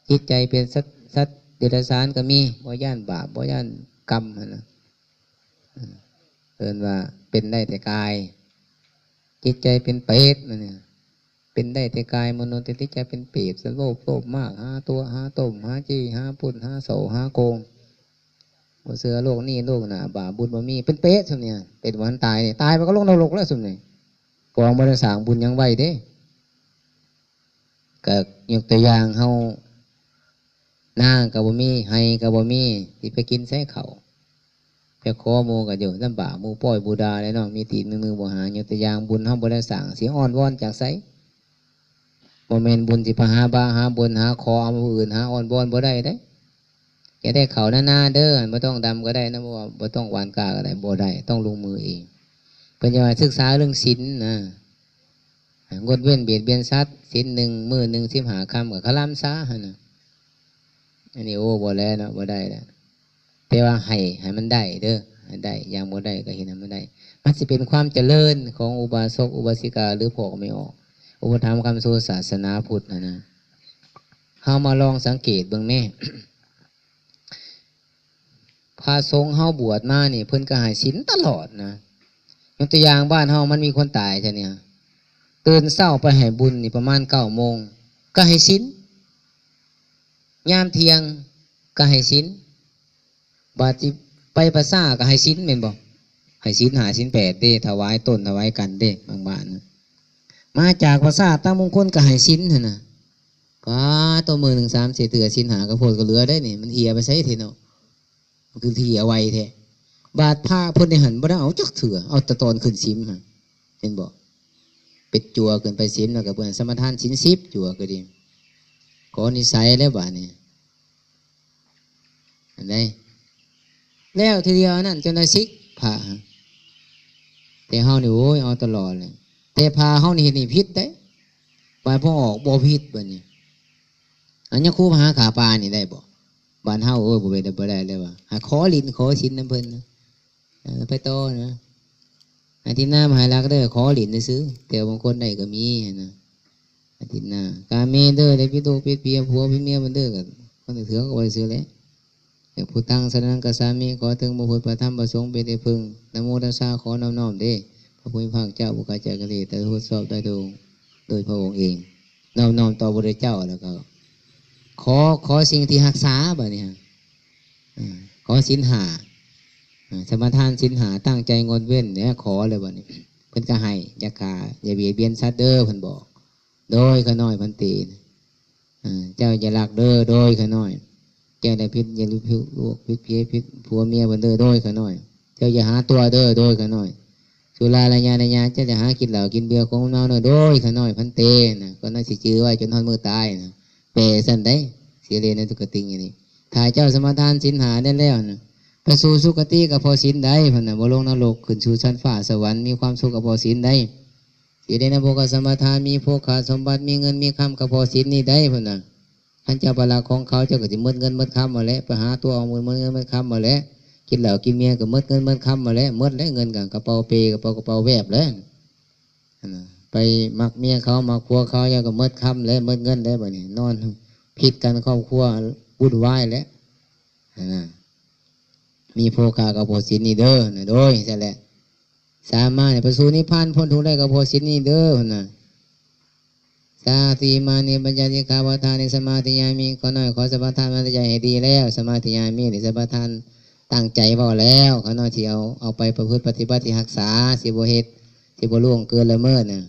ຈິດໃຈເປັນສັດ ສັດເດຍລະສານກໍມີ, ບໍ່ຢ້ານບາບ ບໍ່ຢ້ານກຳຫັ້ນນະ. ເອີ້ນວ່າເປັນໄດ້ແຕ່ກາຍ, ຈິດໃຈເປັນເປດ ມັນນີ້ ເປັນໄດ້ແຕ່ກາຍມະນຸດ, ແຕ່ຈິດໃຈເປັນເປດ, ສະໂລບໂລບມາກ, ຫາຕົວະ ຫາຕົມ, ຫາຈີ່ ຫາປຸ້ນ, ຫາໂສ້ ຫາໂກງ. ບໍ່ເຊື່ອໂລກນີ້ໂລກໜ້າ, ບາບບຸນບໍ່ມີ, ເປັນເປດຊ່ຳນີ້. ເປັນບໍ່ທັນຕາຍນີ້, ຕາຍໄປກໍລົງນະລົກແລ້ວຊ່ຳນີ້, ເພາະວ່າບໍ່ໄດ້ສ້າງບຸນຫຍັງໄວ້ເດ້. ກໍຍົກຕົວຢ່າງເຮົາ ນາກໍບໍ່ມີ, ໄຮ່ກໍບໍ່ມີ, ຊິໄປກິນໃສເຂົ້າ? ໄປຂໍໝູ່ກໍຢູ່ລຳບາກ, ໝູ່ປ້ອຍໝູ່ດ່າແຫຼະເນາະ, ມີຕີນມີມືບໍ່ຫາ. ຍົກຕົວຢ່າງ ບຸນເຮົາບໍ່ໄດ້ສ້າງ, ຊິອ້ອນວອນຈາກໃສ? ບໍ່ແມ່ນບຸນຊິໄປຫາບາຫາບົນ, ຫາຂໍເອົາຜູ້ອື່ນ, ຫາອ້ອນວອນບໍ່ໄດ້ເດ້. ຢາກໄດ້ເຂົ້ານາໆເດີ, ບໍ່ຕ້ອງດຳກໍໄດ້ນະ, ເພາະວ່າບໍ່ຕ້ອງຫວ່ານກ້າກໍໄດ້, ບໍ່ໄດ້, ຕ້ອງລົງມືເອງ. ເພິ່ນຈະວ່າສຶກສາເລື່ອງສິນນະ, ງົດເວັ້ນບຽດບຽນສັດ, ສິນໜຶ່ງມື້ໜຶ່ງສິບຫ້າຄ່ຳ, ກໍຄະລຳສາຫັ້ນນະ. ອັນນີ້ ໂອ້ ບໍ່ແລເນາະ, ບໍ່ໄດ້ແລ້ວ. ແຕ່ວ່າໃຫ້ ໃຫ້ມັນໄດ້ເດີ, ໃຫ້ໄດ້, ຢ່າງບໍ່ໄດ້ກໍເຮັດໃຫ້ມັນໄດ້. ມັນຊິເປັນຄວາມຈະເລີນຂອງອຸບາສົກອຸບາສິກາ ຫຼື ພວກແມ່ອອກ ອຸປະຖຳຄຳຊູສາສະໜາພຸດຫັ້ນນະ. ເຮົາມາລອງສັງເກດເບິ່ງແມ້. ພະສົງເຮົາບວດມານີ້ ເພິ່ນກໍໃຫ້ສິນຕະຫຼອດນະ. ຍົກຕົວຢ່າງ ບ້ານເຮົາມັນມີຄົນຕາຍແທ້ນີ້, ຕື່ນເຊົ້າໄປໃຫ້ບຸນນີ້ປະມານເກົ້າໂມງ ກໍໃຫ້ສິນ, ຍາມທ່ຽງກໍໃຫ້ສິນ, ບາດຊິໄປປະຊາກໍໃຫ້ສິນແມ່ນບໍ່? ໃຫ້ສິນຫ້າສິນແປດເດ້, ຖວາຍຕົນຖວາຍກັນເດ້ ບາງບ້ານນະ. ມາຈາກປະຊາຕັ້ງມົງຄົນກໍໃຫ້ສິນຫັ້ນນະ. ປາໂຕ ມື້ໜຶ່ງສາມສີ່ເທື່ອ, ສິນຫ້າກໍໂພດກໍເຫຼືອໄດ໋ນີ້, ມັນເຫ່ຍໄປໃສເທເນາະ? ມັນຄືເຫ່ຍໄວແທ້. ບາດພະເພິ່ນໃນຫັ້ນບໍ່ໄດ້ເອົາຈັກເທື່ອ, ເອົາແຕ່ຕອນຂຶ້ນສິມຫັ້ນ ເຫັນບໍ່? ເປັນຈົວຂຶ້ນໄປສິມ ແລ້ວກໍເພິ່ນສະມາທານສິນສິບ ຈົວກໍດີ. ຂໍນິໄສແລ້ວບາດນີ້ ອັນໃດ ແລ້ວທີດຽວອັນນັ້ນຈົນໄດ້ສິກພະ. ແຕ່ເຮົານີ້ ໂອ້ຍ ເອົາຕະຫຼອດເລີຍ. ແຕ່ພະເຮົານີ້ເຮັດນີ້ຜິດເດ້, ບາດພໍອອກບໍ່ຜິດບາດນີ້. ອັນຍາຄູມະຫາຂ້າປ່ານີ້ໄດ້ບໍ່? ບ້ານເຮົາ ໂອ້ຍ ບໍ່ເປັນໄດ້ ບໍ່ໄດ້ເລີຍວ່າ ຫາຂໍຫຼິ້ນຂໍສິນນຳເພິ່ນນະ. ເອີ ໄປຕໍ່ນະ. ອາທິນນາມະຫາລັກເດີ ຂໍຫຼິ້ນຊື່ໆ, ແຕ່ບາງຄົນໄດ້ກໍມີຫັ້ນນະ. ອາທິນນາ ກາເມເດີ ໄດ້ຜິດລູກຜິດເມຍ ຜົວຜິດເມຍເພິ່ນເດີ ກໍຄົນເຖືກກໍໄວ້ຊື່ແຫຼະ. ແຕ່ພຸດຕັງສະຣະນັງກັດສາມິ ຂໍເຖິງພະພຸດ ພະທຳ ພະສົງເປັນທີ່ເພິ່ງ. ນະໂມຕັດສະ ຂໍນ້ອມໆເດ້ ພະຜູ້ມີພະພາກເຈົ້າ ຜູ້ຂ້າເຈົ້າກະເທດ ໄດ້ທົດສອບໄດ້ໂດຍ ໂດຍພະອົງເອງ. ນ້ອມໆຕໍ່ພະພຸດທະເຈົ້າ ແລ້ວກໍຂໍ ຂໍສິ່ງທີ່ຮັກສາບາດນີ້ ເອີ ຂໍສິນຫ້າ ເອີ ສະມາທານສິນຫ້າ ຕັ້ງໃຈງົດເວັ້ນແລ້ວ ຂໍແລ້ວບາດນີ້ ເພິ່ນກໍໃຫ້. ຢ່າຂ້າ ຢ່າບຽດບຽນສັດເດີ ເພິ່ນບອກ. ໂດຍ ຂ້ານ້ອຍພັນເຕ ເອີ ເຈົ້າຢ່າລັກເດີ ໂດຍ ຂ້ານ້ອຍ. ເຈົ້າໄດ້ຜິດ ຢ່າໄດ້ຜິດລູກ ຜິດເມຍ ຜິດຜົວເມຍເພິ່ນເດີ ໂດຍ ຂ້ານ້ອຍ. ເຈົ້າຢ່າຫາຕົວະເດີ ໂດຍ ຂ້ານ້ອຍ. ສຸລາລາຍາ ເຈົ້າຈະຫາກິນເຫຼົ້າກິນເບຍ ຂອງເມົາເດີ ໂດຍ ຂ້ານ້ອຍພັນເຕນະ. ກໍໜ້າຊິຈື່ໄວ້ຈົນຮອດມື້ຕາຍນະ. ແປຊັ້ນໃດ໋ ສີເລນະສຸກະຕິງ ອັນນີ້. ຖ້າເຈົ້າສະມາທານສິນຫ້າໄດ້ແລ້ວນະ ໄປສູ່ສຸຄະຕິກໍເພາະສິນໃດ໋ ເພິ່ນນະ. ບໍ່ລົງນະລົກ ຂຶ້ນສູ່ຊັ້ນຟ້າສະຫວັນ ມີຄວາມສຸກກໍເພາະສິນໃດ໋. ສີເລນະໂພຄະສຳປະທາ ມີໂພຄະສົມບັດ ມີເງິນມີຄຳ ກໍເພາະສິນນີ້ໃດ໋ ເພິ່ນນະ. ຄັນເຈົ້າໄປລັກຂອງເຂົາ ເຈົ້າກໍຊິໝົດເງິນໝົດຄຳຫັ້ນແຫຼະ, ໄປຫາຕົວະເອົາໝົດເງິນໝົດຄຳຫັ້ນແຫຼະ, ກິນເຫຼົ້າກິນເບຍກໍໝົດເງິນໝົດຄຳຫັ້ນແຫຼະ, ໝົດແຫຼະເງິນກໍກະເປົາເປ ກະເປົາ ກະເປົາແວບແຫຼະ. ຫັ້ນນະ ໄປມັກເມຍເຂົາ ມັກຜົວເຂົາ ເຈົ້າກໍໝົດຄຳແຫຼະ ໝົດເງິນແຫຼະ. ບາດນີ້ນອນຜິດກັນ ຄອບຄົວວຸ້ນວາຍແຫຼະ ຫັ້ນນະ. ມີໂພຄະກໍເພາະສິນນີ້ເດີນະ. ໂດຍ ຊັ້ນແຫຼະ. ສາມມານີ້ ໄປສູ່ນິບພານ ພົ້ນທຸກໄດ້ກໍເພາະສິນນີ້ເດີ ຫັ້ນນະ. ສາຕິມານີ ປັນຈະສິກຂາປະທານີ ສະມາທິຍາມິ. ຂ້ານ້ອຍຂໍສະມາທານ ມັນໃຈໃຫ້ດີແລ້ວ. ສະມາທິຍາມິນີ້ ສະມາທານຕັ້ງໃຈເວົ້າແລ້ວ. ຂ້ານ້ອຍຊິເອົາ ເອົາໄປປະພຶດປະຕິບັດ ຊິຮັກສາ ຊິບໍ່ເຮັດ ຊິບໍ່ລ່ວງເກີນລະເມີດນະ.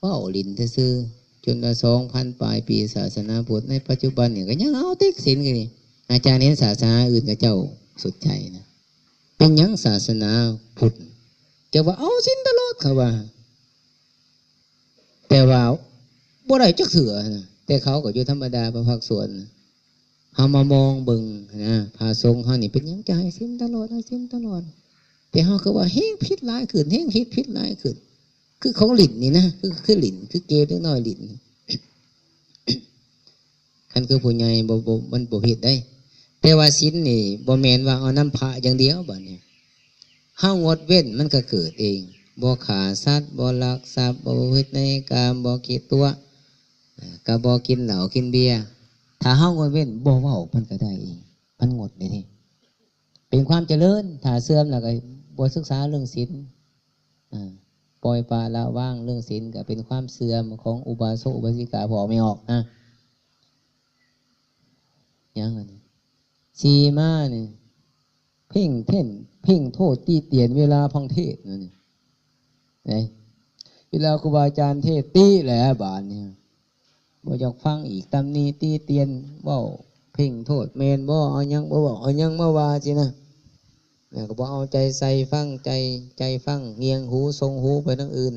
ເວົ້າຫຼິ້ນຊື່ໆ ຈົນວ່າສອງພັນປາຍປີສາສະໜາພຸດ ໃນປັດຈຸບັນນີ້ກໍຍັງເອົາຕິກສິນກັນນີ້. ອາຈານເຫັນສາສະໜາອື່ນເຂົາເຈົ້າສົນໃຈນະ. ເປັນຫຍັງສາສະໜາພຸດ ຈະວ່າເອົາສິນຕະຫຼອດ ເຂົາວ່າ ແຕ່ວ່າບໍ່ໄດ້ຈັກເທື່ອນະ. ແຕ່ເຂົາກໍຢູ່ທຳມະດາ ພະພັກສວນ. ເຮົາມາມອງເບິ່ງນະ ພະສົງເຮົານີ້ເປັນຫຍັງຈະໃຫ້ສິນຕະຫຼອດ ໃຫ້ສິນຕະຫຼອດ? ແຕ່ເຮົາຄືວ່າແຮ່ງຜິດຫຼາຍຂຶ້ນ ແຮ່ງເຮັດຜິດຫຼາຍຂຶ້ນ. ຄືຂອງຫຼິ້ນນີ້ນະ ຄື ຄືຫຼິ້ນ ຄືເກມເດັກນ້ອຍຫຼິ້ນ. ຄັນຄືຜູ້ໃຫຍ່ບໍ່ ບໍ່ ມັນບໍ່ຜິດໃດ. ແຕ່ວ່າສິນນີ້ບໍ່ແມ່ນວ່າເອົານຳພະຢ່າງດຽວ ບາດນີ້ເຮົາງົດເວັ້ນ ມັນກໍເກີດເອງ. ບໍ່ຂ້າສັດ ບໍ່ລັກຊັບ ບໍ່ປະພຶດໃນກາມ ບໍ່ຂີ້ຕົວະ ກໍບໍ່ກິນເຫຼົ້າກິນເບຍ. ຖ້າເຮົາງົດເວັ້ນ ບໍ່ເວົ້າ ມັນກໍໄດ້ເອງ ມັນງົດໄດ້ເດ້. ເປັນຄວາມຈະເລີນ. ຖ້າເສື່ອມແລ້ວກໍບໍ່ສຶກສາເລື່ອງສິນ ອາ ປ່ອຍປະລະວາງເລື່ອງສິນ ກໍເປັນຄວາມເສື່ອມຂອງອຸບາສົກອຸບາສິກາ ພໍອອກໄມ່ອອກນະ. ຍັງອັນນີ້ ສີ່ມານີ້ ເພງເທັນ ເພງໂທດຕິຕຽນເວລາຟັງເທດນັ້ນນີ້ ເອີ ເວລາຄູບາອາຈານເທດຕິແຫຼະ ບາດນີ້ບໍ່ຢາກຟັງອີກ ຕຳໜິຕິຕຽນ ເວົ້າເພງໂທດ ແມ່ນບໍ່ ເອົາຫຍັງບໍ່ເວົ້າ ເອົາຫຍັງມາວ່າຊີ້ນະ. ແລ້ວກໍບໍ່ເອົາໃຈໃສ່ຟັງ ໃຈ ໃຈຟັງ ຫງຽງຫູ ສົ່ງຫູໄປທາງອື່ນ.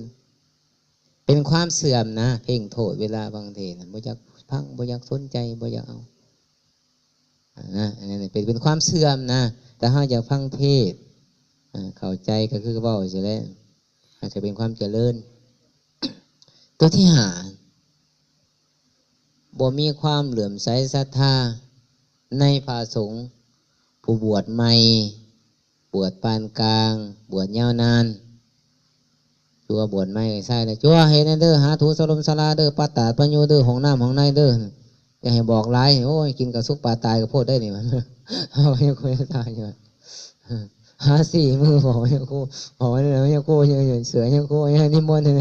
ເປັນຄວາມເສື່ອມນະ ເພງໂທດເວລາຟັງເທດນະ ບໍ່ຢາກຟັງ ບໍ່ຢາກສົນໃຈ ບໍ່ຢາກເອົາ ນະ ອັນນັ້ນເປັນ ເປັນຄວາມເສື່ອມນະ. ແຕ່ເຮົາຢາກຟັງເທດ ອາ ເຂົ້າໃຈກໍຄືເວົ້າຊີ້ແຫຼະ ອາດຈະເປັນຄວາມຈະເລີນ. ຕົວທີຫ້າ ບໍ່ມີຄວາມເຫຼື້ອມໃສສັດທາໃນພະສົງ ຜູ້ບວດໃໝ່ ບວດປານກາງ ບວດຍາວນານ. ຄືວ່າບວດໃໝ່ໃຊ້ແລ້ວ ຈົວເຮັດແນ່ເດີ ຫາຖູສະລົມສາລາເດີ ປາຕາດປະໂຍເດີ ຫ້ອງນ້ຳຫ້ອງໃນເດີ ຢ່າໃຫ້ບອກຫຼາຍ. ໂອ້ຍ ກິນກະສຸກປາຕາຍກໍໂພດໄດ້ນີ້ ມັນເອົາໃຫ້ຄົນຕາຍຢູ່. ຫາສີ່ມື້ ບອກໃຫ້ຄູ ບອກໃຫ້ແລ້ວ ໃຫ້ຄູ ເສືອໃຫ້ຄູ ໃຫ້ນິມົນ ໃຫ້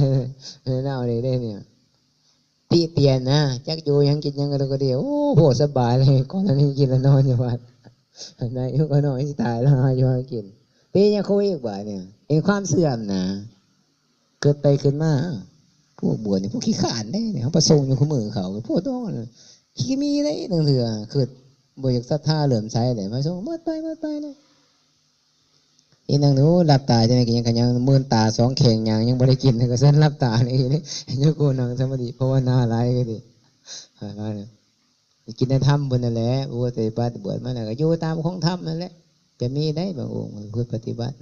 ເອົາໄດ້ນີ້ ຕິຕຽນນະ ຈັກຢູ່ຫຍັງກິນຫຍັງກໍດີ. ໂອ້ ໂພດສະບາຍເລີຍ ກ່ອນໜ້ານີ້ກິນແລ້ວນອນຢູ່ວັດ ໄດ້ຢູ່ກໍນ້ອຍຊິຕາຍແລ້ວ ຫາຢູ່ຫາກິນ. ເປັນຫຍັງໂຄອີກບາດນີ້ ເປັນຄວາມເສື່ອມນະ. ຄິດໄປຄິດມາ ພວກບວດນີ້ພວກຂີ້ຄ້ານເດ້ ເຮົາໄປສົ່ງຢູ່ຄູ່ມື້ເຂົາ ພວກດອງຂີ້ມີເດ້. ລາງເທື່ອຄິດບໍ່ຢາກສັດທາເຫຼື້ອມໃສເດ້ ມາສົ່ງໝົດໄປ ໝົດໄປເດ້. ອີ່ນັ່ງນີ້ ໂອ້ ຫຼັບຕາຈັ່ງໃດກໍຍັງ ກໍຍັງມືນຕາສອງແຂ້ງ ຫຍັງຍັງບໍ່ໄດ້ກິນ ກໍເຊີນຫຼັບຕານີ້ເດ້. ຍາໂກນັ່ງສະມາທິພາວະນາຫຼາຍກໍດີ ກິນໃນທຳເພິ່ນນັ້ນແຫຼະ. ຜູ້ປະຕິບັດບວດມາແລ້ວກໍຢູ່ຕາມຂອງທຳນັ້ນແຫຼະ. ຈະມີໄດ໋ບາງອົງເພິ່ນປະຕິບັດ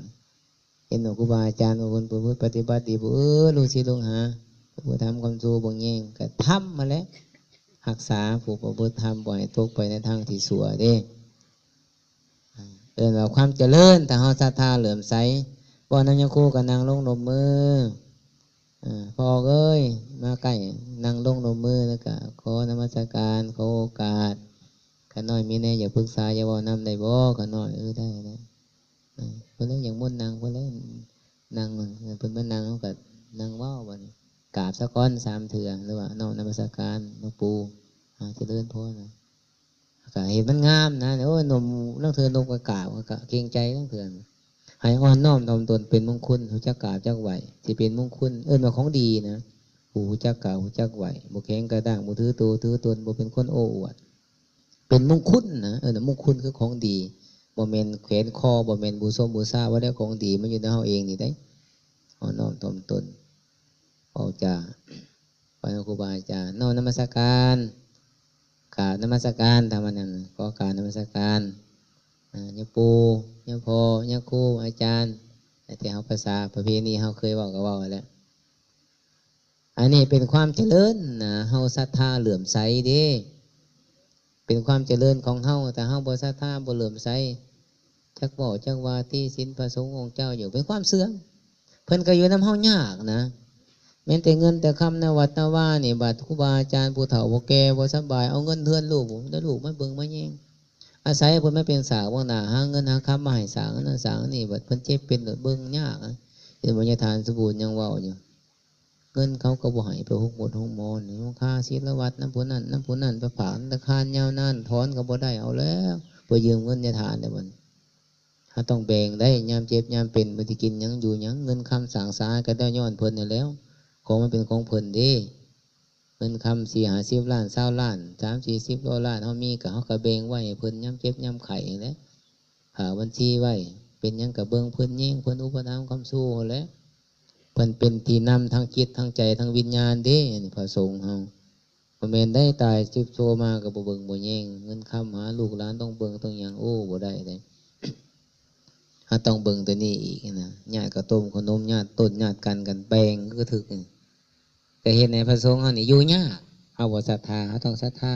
ເຫັນວ່າຄູບາອາຈານບາງຄົນປະພຶດປະຕິບັດດີ ຜູ້ເອີ ລູກສິດລູກຫາ ຜູ້ທຳຄວາມຊົ່ວບໍ່ແຍງ ກໍທຳຫັ້ນແຫຼະ ຮັກສາຜູ້ປະພຶດທຳ ບໍ່ໃຫ້ຕົກໄປໃນທາງທີ່ຊົ່ວເດ້. ເອີ້ນວ່າຄວາມຈະເລີນ ຖ້າເຮົາສັດທາເຫຼື້ອມໃສ. ເວົ້ານຳຍາຄູກໍນັ່ງລົງນົບມື ເອີ ພໍ່ເອີຍ ມາໃກ້ ນັ່ງລົງນົບມື ແລ້ວກໍຂໍນະມັດສະການ ຂໍໂອກາດ. ຂ້ານ້ອຍມີແນວຢາກປຶກສາ ຢາກເວົ້ານຳໄດ້ບໍ່? ຂ້ານ້ອຍ ເອີ ໄດ້ ໄດ້. ເອີ ເພິ່ນເລີຍຢາກມົນນັ່ງ ເພິ່ນເລີຍນັ່ງ ເພິ່ນມານັ່ງ ເຮົາກໍນັ່ງເວົ້າ. ບັດນີ້ກາບສາກ່ອນສາມເທື່ອ ຫຼືວ່ານ້ອມນະມັດສະການ ຫຼວງປູ່ ອາ ຈະເລີນພອນ. ກໍເຫັນມັນງາມນະ ໂອ້ຍ ນົມ ລາງເທື່ອນົມກໍກາບ ກໍເກງໃຈ ລາງເທື່ອໃຫ້ອ່ອນນ້ອມຖ່ອມຕົນ ເປັນມົງຄຸນ ຮູ້ຈັກກາບຈັກໄຫວ້ ຊິເປັນມົງຄຸນ ເອີ້ນວ່າຂອງດີນະ. ຜູ້ຮູ້ຈັກກາບ ຮູ້ຈັກໄຫວ້ ບໍ່ແຂງກະດ້າງ ບໍ່ຖືໂຕຖືຕົນ ບໍ່ເປັນຄົນໂອ້ອວດ ເປັນມົງຄຸນນະ. ເອີ້ນວ່າມົງຄຸນຄືຂອງດີ ບໍ່ແມ່ນແຂວນຄໍ ບໍ່ແມ່ນບູຊົມບູຊາ ວ່າແລ້ວ ຂອງດີມັນຢູ່ໃນເຮົາເອງນີ້ເດ້. ອ່ອນນ້ອມຖ່ອມຕົນ ເວົ້າຈາ ໄປຫາຄູບາອາຈານ ນ້ອມນະມັດສະການ ກາບນະມັດສະການ ທຳມະນັງ ຂໍກາບນະມັດສະການ ຍາປູ່ ຍາພໍ່ ຍາຄູ ອາຈານ ແຕ່ເຮົາພາສາປະເພນີເຮົາເຄີຍເວົ້າກໍເວົ້າແຫຼະ. ອັນນີ້ເປັນຄວາມຈະເລີນນະ ເຮົາສັດທາເຫຼື້ອມໃສເດ້ ເປັນຄວາມຈະເລີນຂອງເຮົາ. ຖ້າເຮົາບໍ່ສັດທາ ບໍ່ເຫຼື້ອມໃສ ຈັກເວົ້າຈັກວ່າຕິສິນພະສົງອົງເຈົ້າຢູ່ ເປັນຄວາມເສື່ອມ. ເພິ່ນກໍຢູ່ນຳເຮົາຍາກນະ ແມ່ນແຕ່ເງິນແຕ່ຄຳໃນວັດນະວານີ້ ບາດຄູບາອາຈານຜູ້ເຖົ້າຜູ້ແກ່ບໍ່ສະບາຍ ເອົາເງິນເຮືອນລູກ ແຕ່ລູກມາເບິ່ງມາແຍງ ອາໄສເພິ່ນມາເປັນສາກບັງໜ້າ ຫາເງິນຫາຄຳມາໃຫ້ສ້າງອັນນັ້ນສ້າງອັນນີ້ ບາດເພິ່ນເຈັບເປັນເບິ່ງຍາກ. ເຫັນບໍ່ຍາທ່ານສົມບູນຍັງເວົ້າຢູ່ ເງິນເຂົາກໍບໍ່ໃຫ້ໄປໂຮງໝົດໂຮງໝໍນີ້ ຄ່າສິລະວັດນຳຜູ້ນັ້ນນຳຜູ້ນັ້ນ ໄປຝາກທະນາຄານຍາວນານ ຖອນກໍບໍ່ໄດ້ ເອົາແລ້ວ ໄປຢືມເງິນຍາທ່ານແລ້ວບັດນີ້. ເຮົາຕ້ອງແບ່ງໄດ້ ຍາມເຈັບຍາມເປັນ ບໍ່ໄດ້ກິນຫຍັງຢູ່ຫຍັງ ເງິນຄຳສ້າງສາກໍໄດ້ຍ້ອນເພິ່ນນັ້ນແຫຼ້ວ ຂອງມັນເປັນຂອງເພິ່ນເດ້. ເງິນຄຳສີ່ຫ້າສິບລ້ານ ຊາວລ້ານ ສາມສີ່ສິບຮ້ອຍລ້ານ ເຮົາມີກໍ ເຮົາກໍແບ່ງໄວ້ໃຫ້ເພິ່ນຍາມເຈັບຍາມໄຂ້ຫັ້ນແຫຼະ ຝາກບັນຊີໄວ້ ເປັນຫຍັງກໍເບິ່ງເພິ່ນ ແຍງເພິ່ນ ອຸປະຖຳຄ້ຳຊູຫັ້ນແຫຼະ. ເພິ່ນເປັນທີ່ນຳທາງຈິດທາງໃຈທາງວິນຍານເດ້ ອັນນີ້ພະສົງເຮົາ ບໍ່ແມ່ນໄດ້ຕາຍຊິບໂຊມາກໍບໍ່ເບິ່ງບໍ່ແຍງ ເງິນຄຳຫາລູກຫຼານຕ້ອງເບິ່ງຕ້ອງຫຍັງ ໂອ້ ບໍ່ໄດ້ເດ້. ເຮົາຕ້ອງເບິ່ງໂຕນີ້ອີກນະ ຍາດເຂົ້າຕົ້ມເຂົ້າໜົມ ຍາດຕົ້ນຍາດກັນກັນ ແບ່ງຄືຖືກ ກໍເຮັດໃຫ້ພະສົງເຮົານີ້ຢູ່ຍາກ. ເຮົາບໍ່ສັດທາ ເຮົາຕ້ອງສັດທາ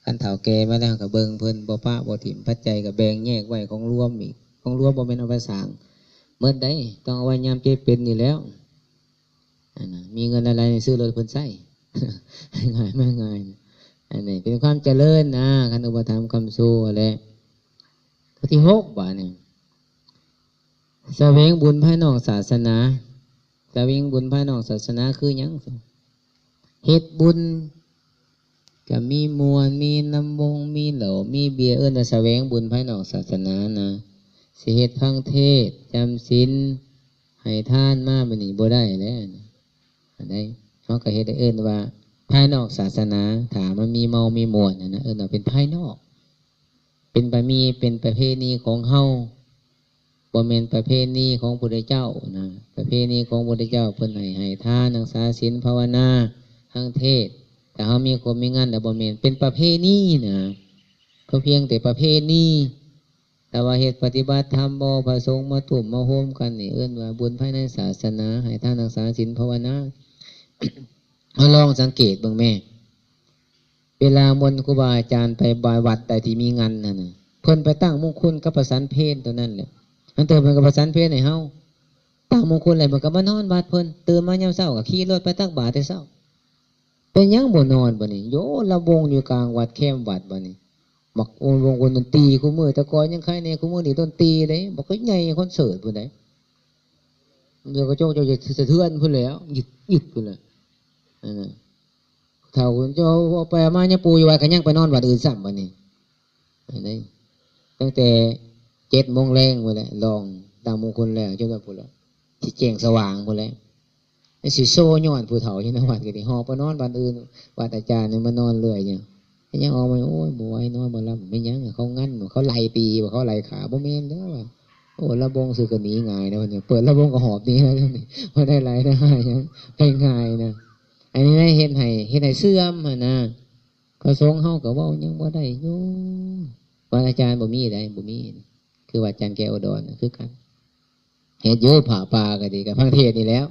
ຄັນເຖົ້າແກ່ມາແລ້ວ ເຮົາກໍເບິ່ງເພິ່ນ ບໍ່ປະບໍ່ຖິ້ມ ປັດໄຈກໍແບ່ງແຍກໄວ້ ຂອງລວມອີກ ຂອງລວມບໍ່ແມ່ນເອົາໄປສ້າງໝົດໃດ ຕ້ອງເອົາໄວ້ຍາມເຈັບເປັນນີ້ແລ້ວ. ອັນນະ ມີເງິນຫຼາຍໆ ຊື້ລົດໃຫ້ເພິ່ນໃຊ້ ງ່າຍມາງ່າຍ. ອັນນີ້ເປັນຄວາມຈະເລີນນະ ຄັນອຸປະຖຳຄ້ຳຊູແຫຼະ. ຂໍ້ທີຫົກ ບາດນີ້ ສະແຫວງບຸນພາຍນອກສາສະໜາ. ສະແຫວງບຸນພາຍນອກສາສະໜາຄືຫຍັງ? ເຮັດບຸນ ກໍມີມ່ວນ ມີລຳວົງ ມີເຫຼົ້າ ມີເບຍ ເອີ້ນວ່າສະແຫວງບຸນພາຍນອກສາສະໜານະ. ຊິເຮັດຟັງເທດ ຈຳສິນ ໃຫ້ທານມາ ບາດນີ້ບໍ່ໄດ້ແລ້ວ ອັນໃດ ເຮົາກໍເຮັດໃຫ້ເອີ້ນວ່າພາຍນອກສາສະໜາ. ຖ້າມັນມີເມົາມີມ່ວນຫັ້ນນະ ເອີ້ນວ່າເປັນພາຍນອກ ເປັນປະເພນີ ເປັນປະເພນີຂອງເຮົາ ບໍ່ແມ່ນປະເພນີຂອງພຸດທະເຈົ້ານະ. ປະເພນີຂອງພຸດທະເຈົ້າ ເພິ່ນໃຫ້ ໃຫ້ທານ ຮັກສາສິນ ພາວະນາ ຟັງເທດ. ຖ້າເຮົາມີຄົບມີງັນແລ້ວ ບໍ່ແມ່ນ ເປັນປະເພນີນະ ກໍພຽງແຕ່ປະເພນີ. ຖ້າວ່າເຮັດປະຕິບັດທຳບໍ່ ພະສົງມາຕຸ້ມມາໂຮມກັນນີ້ ເອີ້ນວ່າບຸນພາຍໃນສາສະໜາ ໃຫ້ທານ ຮັກສາສິນ ພາວະນາ. ເຮົາລອງສັງເກດເບິ່ງແມ້ ເວລາມ່ວນຄູບາອາຈານໄປບາດວັດໃດທີ່ມີງານນັ້ນນະ ເພິ່ນໄປຕັ້ງມຸງຄຸນກັບປະສັນເພນຕົວນັ້ນແຫຼະ. ອັນເຕີເພິ່ນກໍປະສັນເພນໃຫ້ເຮົາ ຕັ້ງມຸງຄຸນແລ້ວ ເພິ່ນກໍມານອນວັດເພິ່ນ. ຕື່ນມາຍາມເຊົ້າກໍຂີ່ລົດໄປຕັກບາດແຕ່ເຊົ້າ. ເປັນຫຍັງບໍ່ນອນບາດນີ້? ໂຍ ລຳວົງຢູ່ກາງວັດ ແຄມວັດບາດນີ້. ບັກວົງ ວົງດົນຕີຄູ່ມື້ ແຕ່ກ່ອນຍັງໄຄແດ່ ຄູ່ມື້ນີ້ດົນຕີເດ້ ບັກໃຫຍ່ຄອນເສີດພຸ້ນໃດ. ດຽວກະໂຈກເຈົ້າຈະສະເທືອນພຸ້ນແຫຼ້ວ ຍຶດໆ ພຸ້ນແຫຼະ. ອັນນັ້ນ ເຖົ້າເຈົ້າເອົາໄປເອົາມາ ຍາປູຢູ່ວັດກໍຍັງໄປນອນວັດອື່ນຊ້ຳບາດນີ້. ອັນນີ້ ຕັ້ງແຕ່ເຈັດໂມງແລງພຸ້ນແຫຼະ ລອງຕັ້ງມຸງຄຸນແລ້ວ ຈົນວ່າພຸ້ນແຫຼະ ຊິແຈ້ງສະຫວ່າງພຸ້ນແຫຼະ. ມັນຊິໂຊຍ້ອນຜູ້ເຖົ້າຢູ່ໃນວັດກໍດີ ຫອບໄປນອນວັດອື່ນ ວັດອາຈານນີ້ມານອນເລື້ອຍຢູ່. ຍັງອອກມາ ໂອ້ຍ ບໍ່ໄຫວ ນອນບໍ່ຫຼັບ. ແມ່ນຫຍັງ? ເຂົາງັນບໍ່? ເຂົາໄລ່ຕີບໍ່? ເຂົາໄລ່ຂ້າ? ບໍ່ແມ່ນແລ້ວວ່າ. ໂອ້ ລຳວົງຊື່ກໍໜີງ່າຍນະ ເພິ່ນເປີດລຳວົງກໍຫອບໜີແລ້ວ. ບໍ່ໄດ້ໄລ່ໄດ້ຫຍັງ ໄປງ່າຍນະ. ອັນນີ້ນະ ເຮັດໃຫ້ ເຮັດໃຫ້ເສື່ອມຫັ້ນນະ. ພະສົງເຮົາກໍເວົ້າຫຍັງບໍ່ໄດ້ຢູ່. ວັດອາຈານບໍ່ມີໃດ ບໍ່ມີ ຄືວັດຈັນແກ້ວອຸດອນນະ ຄືກັນ. ເຮັດຢູ່ ຜ້າປ່າກໍດີ ກໍຟັງເທດນີ້ແຫຼ້ວ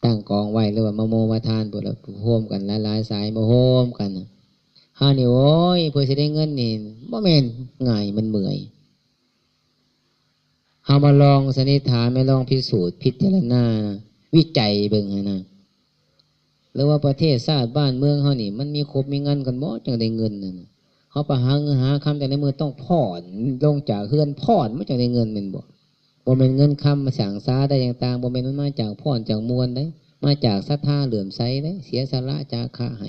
ຕັ້ງກອງໄວ້ ຫຼືວ່າມາໂມມາທານພຸ້ນລະ ໂຮມກັນ ຫຼາຍໆສາຍມາໂຮມກັນ. ເຮົານີ້ ໂອ້ຍ ເພື່ອຊິໄດ້ເງິນນີ້ ບໍ່ແມ່ນງ່າຍ ມັນເມື່ອຍ. ເຮົາມາລອງສັນນິຖານ ມາລອງພິສູດ ພິຈາລະນາ ວິໄຈເບິ່ງຫັ້ນນະ. ຫຼືວ່າປະເທດຊາດບ້ານເມືອງເຮົານີ້ ມັນມີຄົບມີງັນກັນບໍ່ ຈັ່ງໄດ້ເງິນນັ້ນນະ? ເຮົາໄປຫາເງິນຫາຄຳແຕ່ລະມື້ ຕ້ອງຜ່ອນ ລົງຈາກເຮືອນຜ່ອນ ມັນຈັ່ງໄດ້ເງິນແມ່ນບໍ່? ບໍ່ແມ່ນເງິນຄຳມາສ້າງສາໄດ້ຕ່າງໆ ບໍ່ແມ່ນມັນມາຈາກຜ່ອນຈາກມ່ວນໃດ ມາຈາກສັດທາເຫຼື້ອມໃສໃດ ເສຍສະຫຼະຈາຄະໃຫ້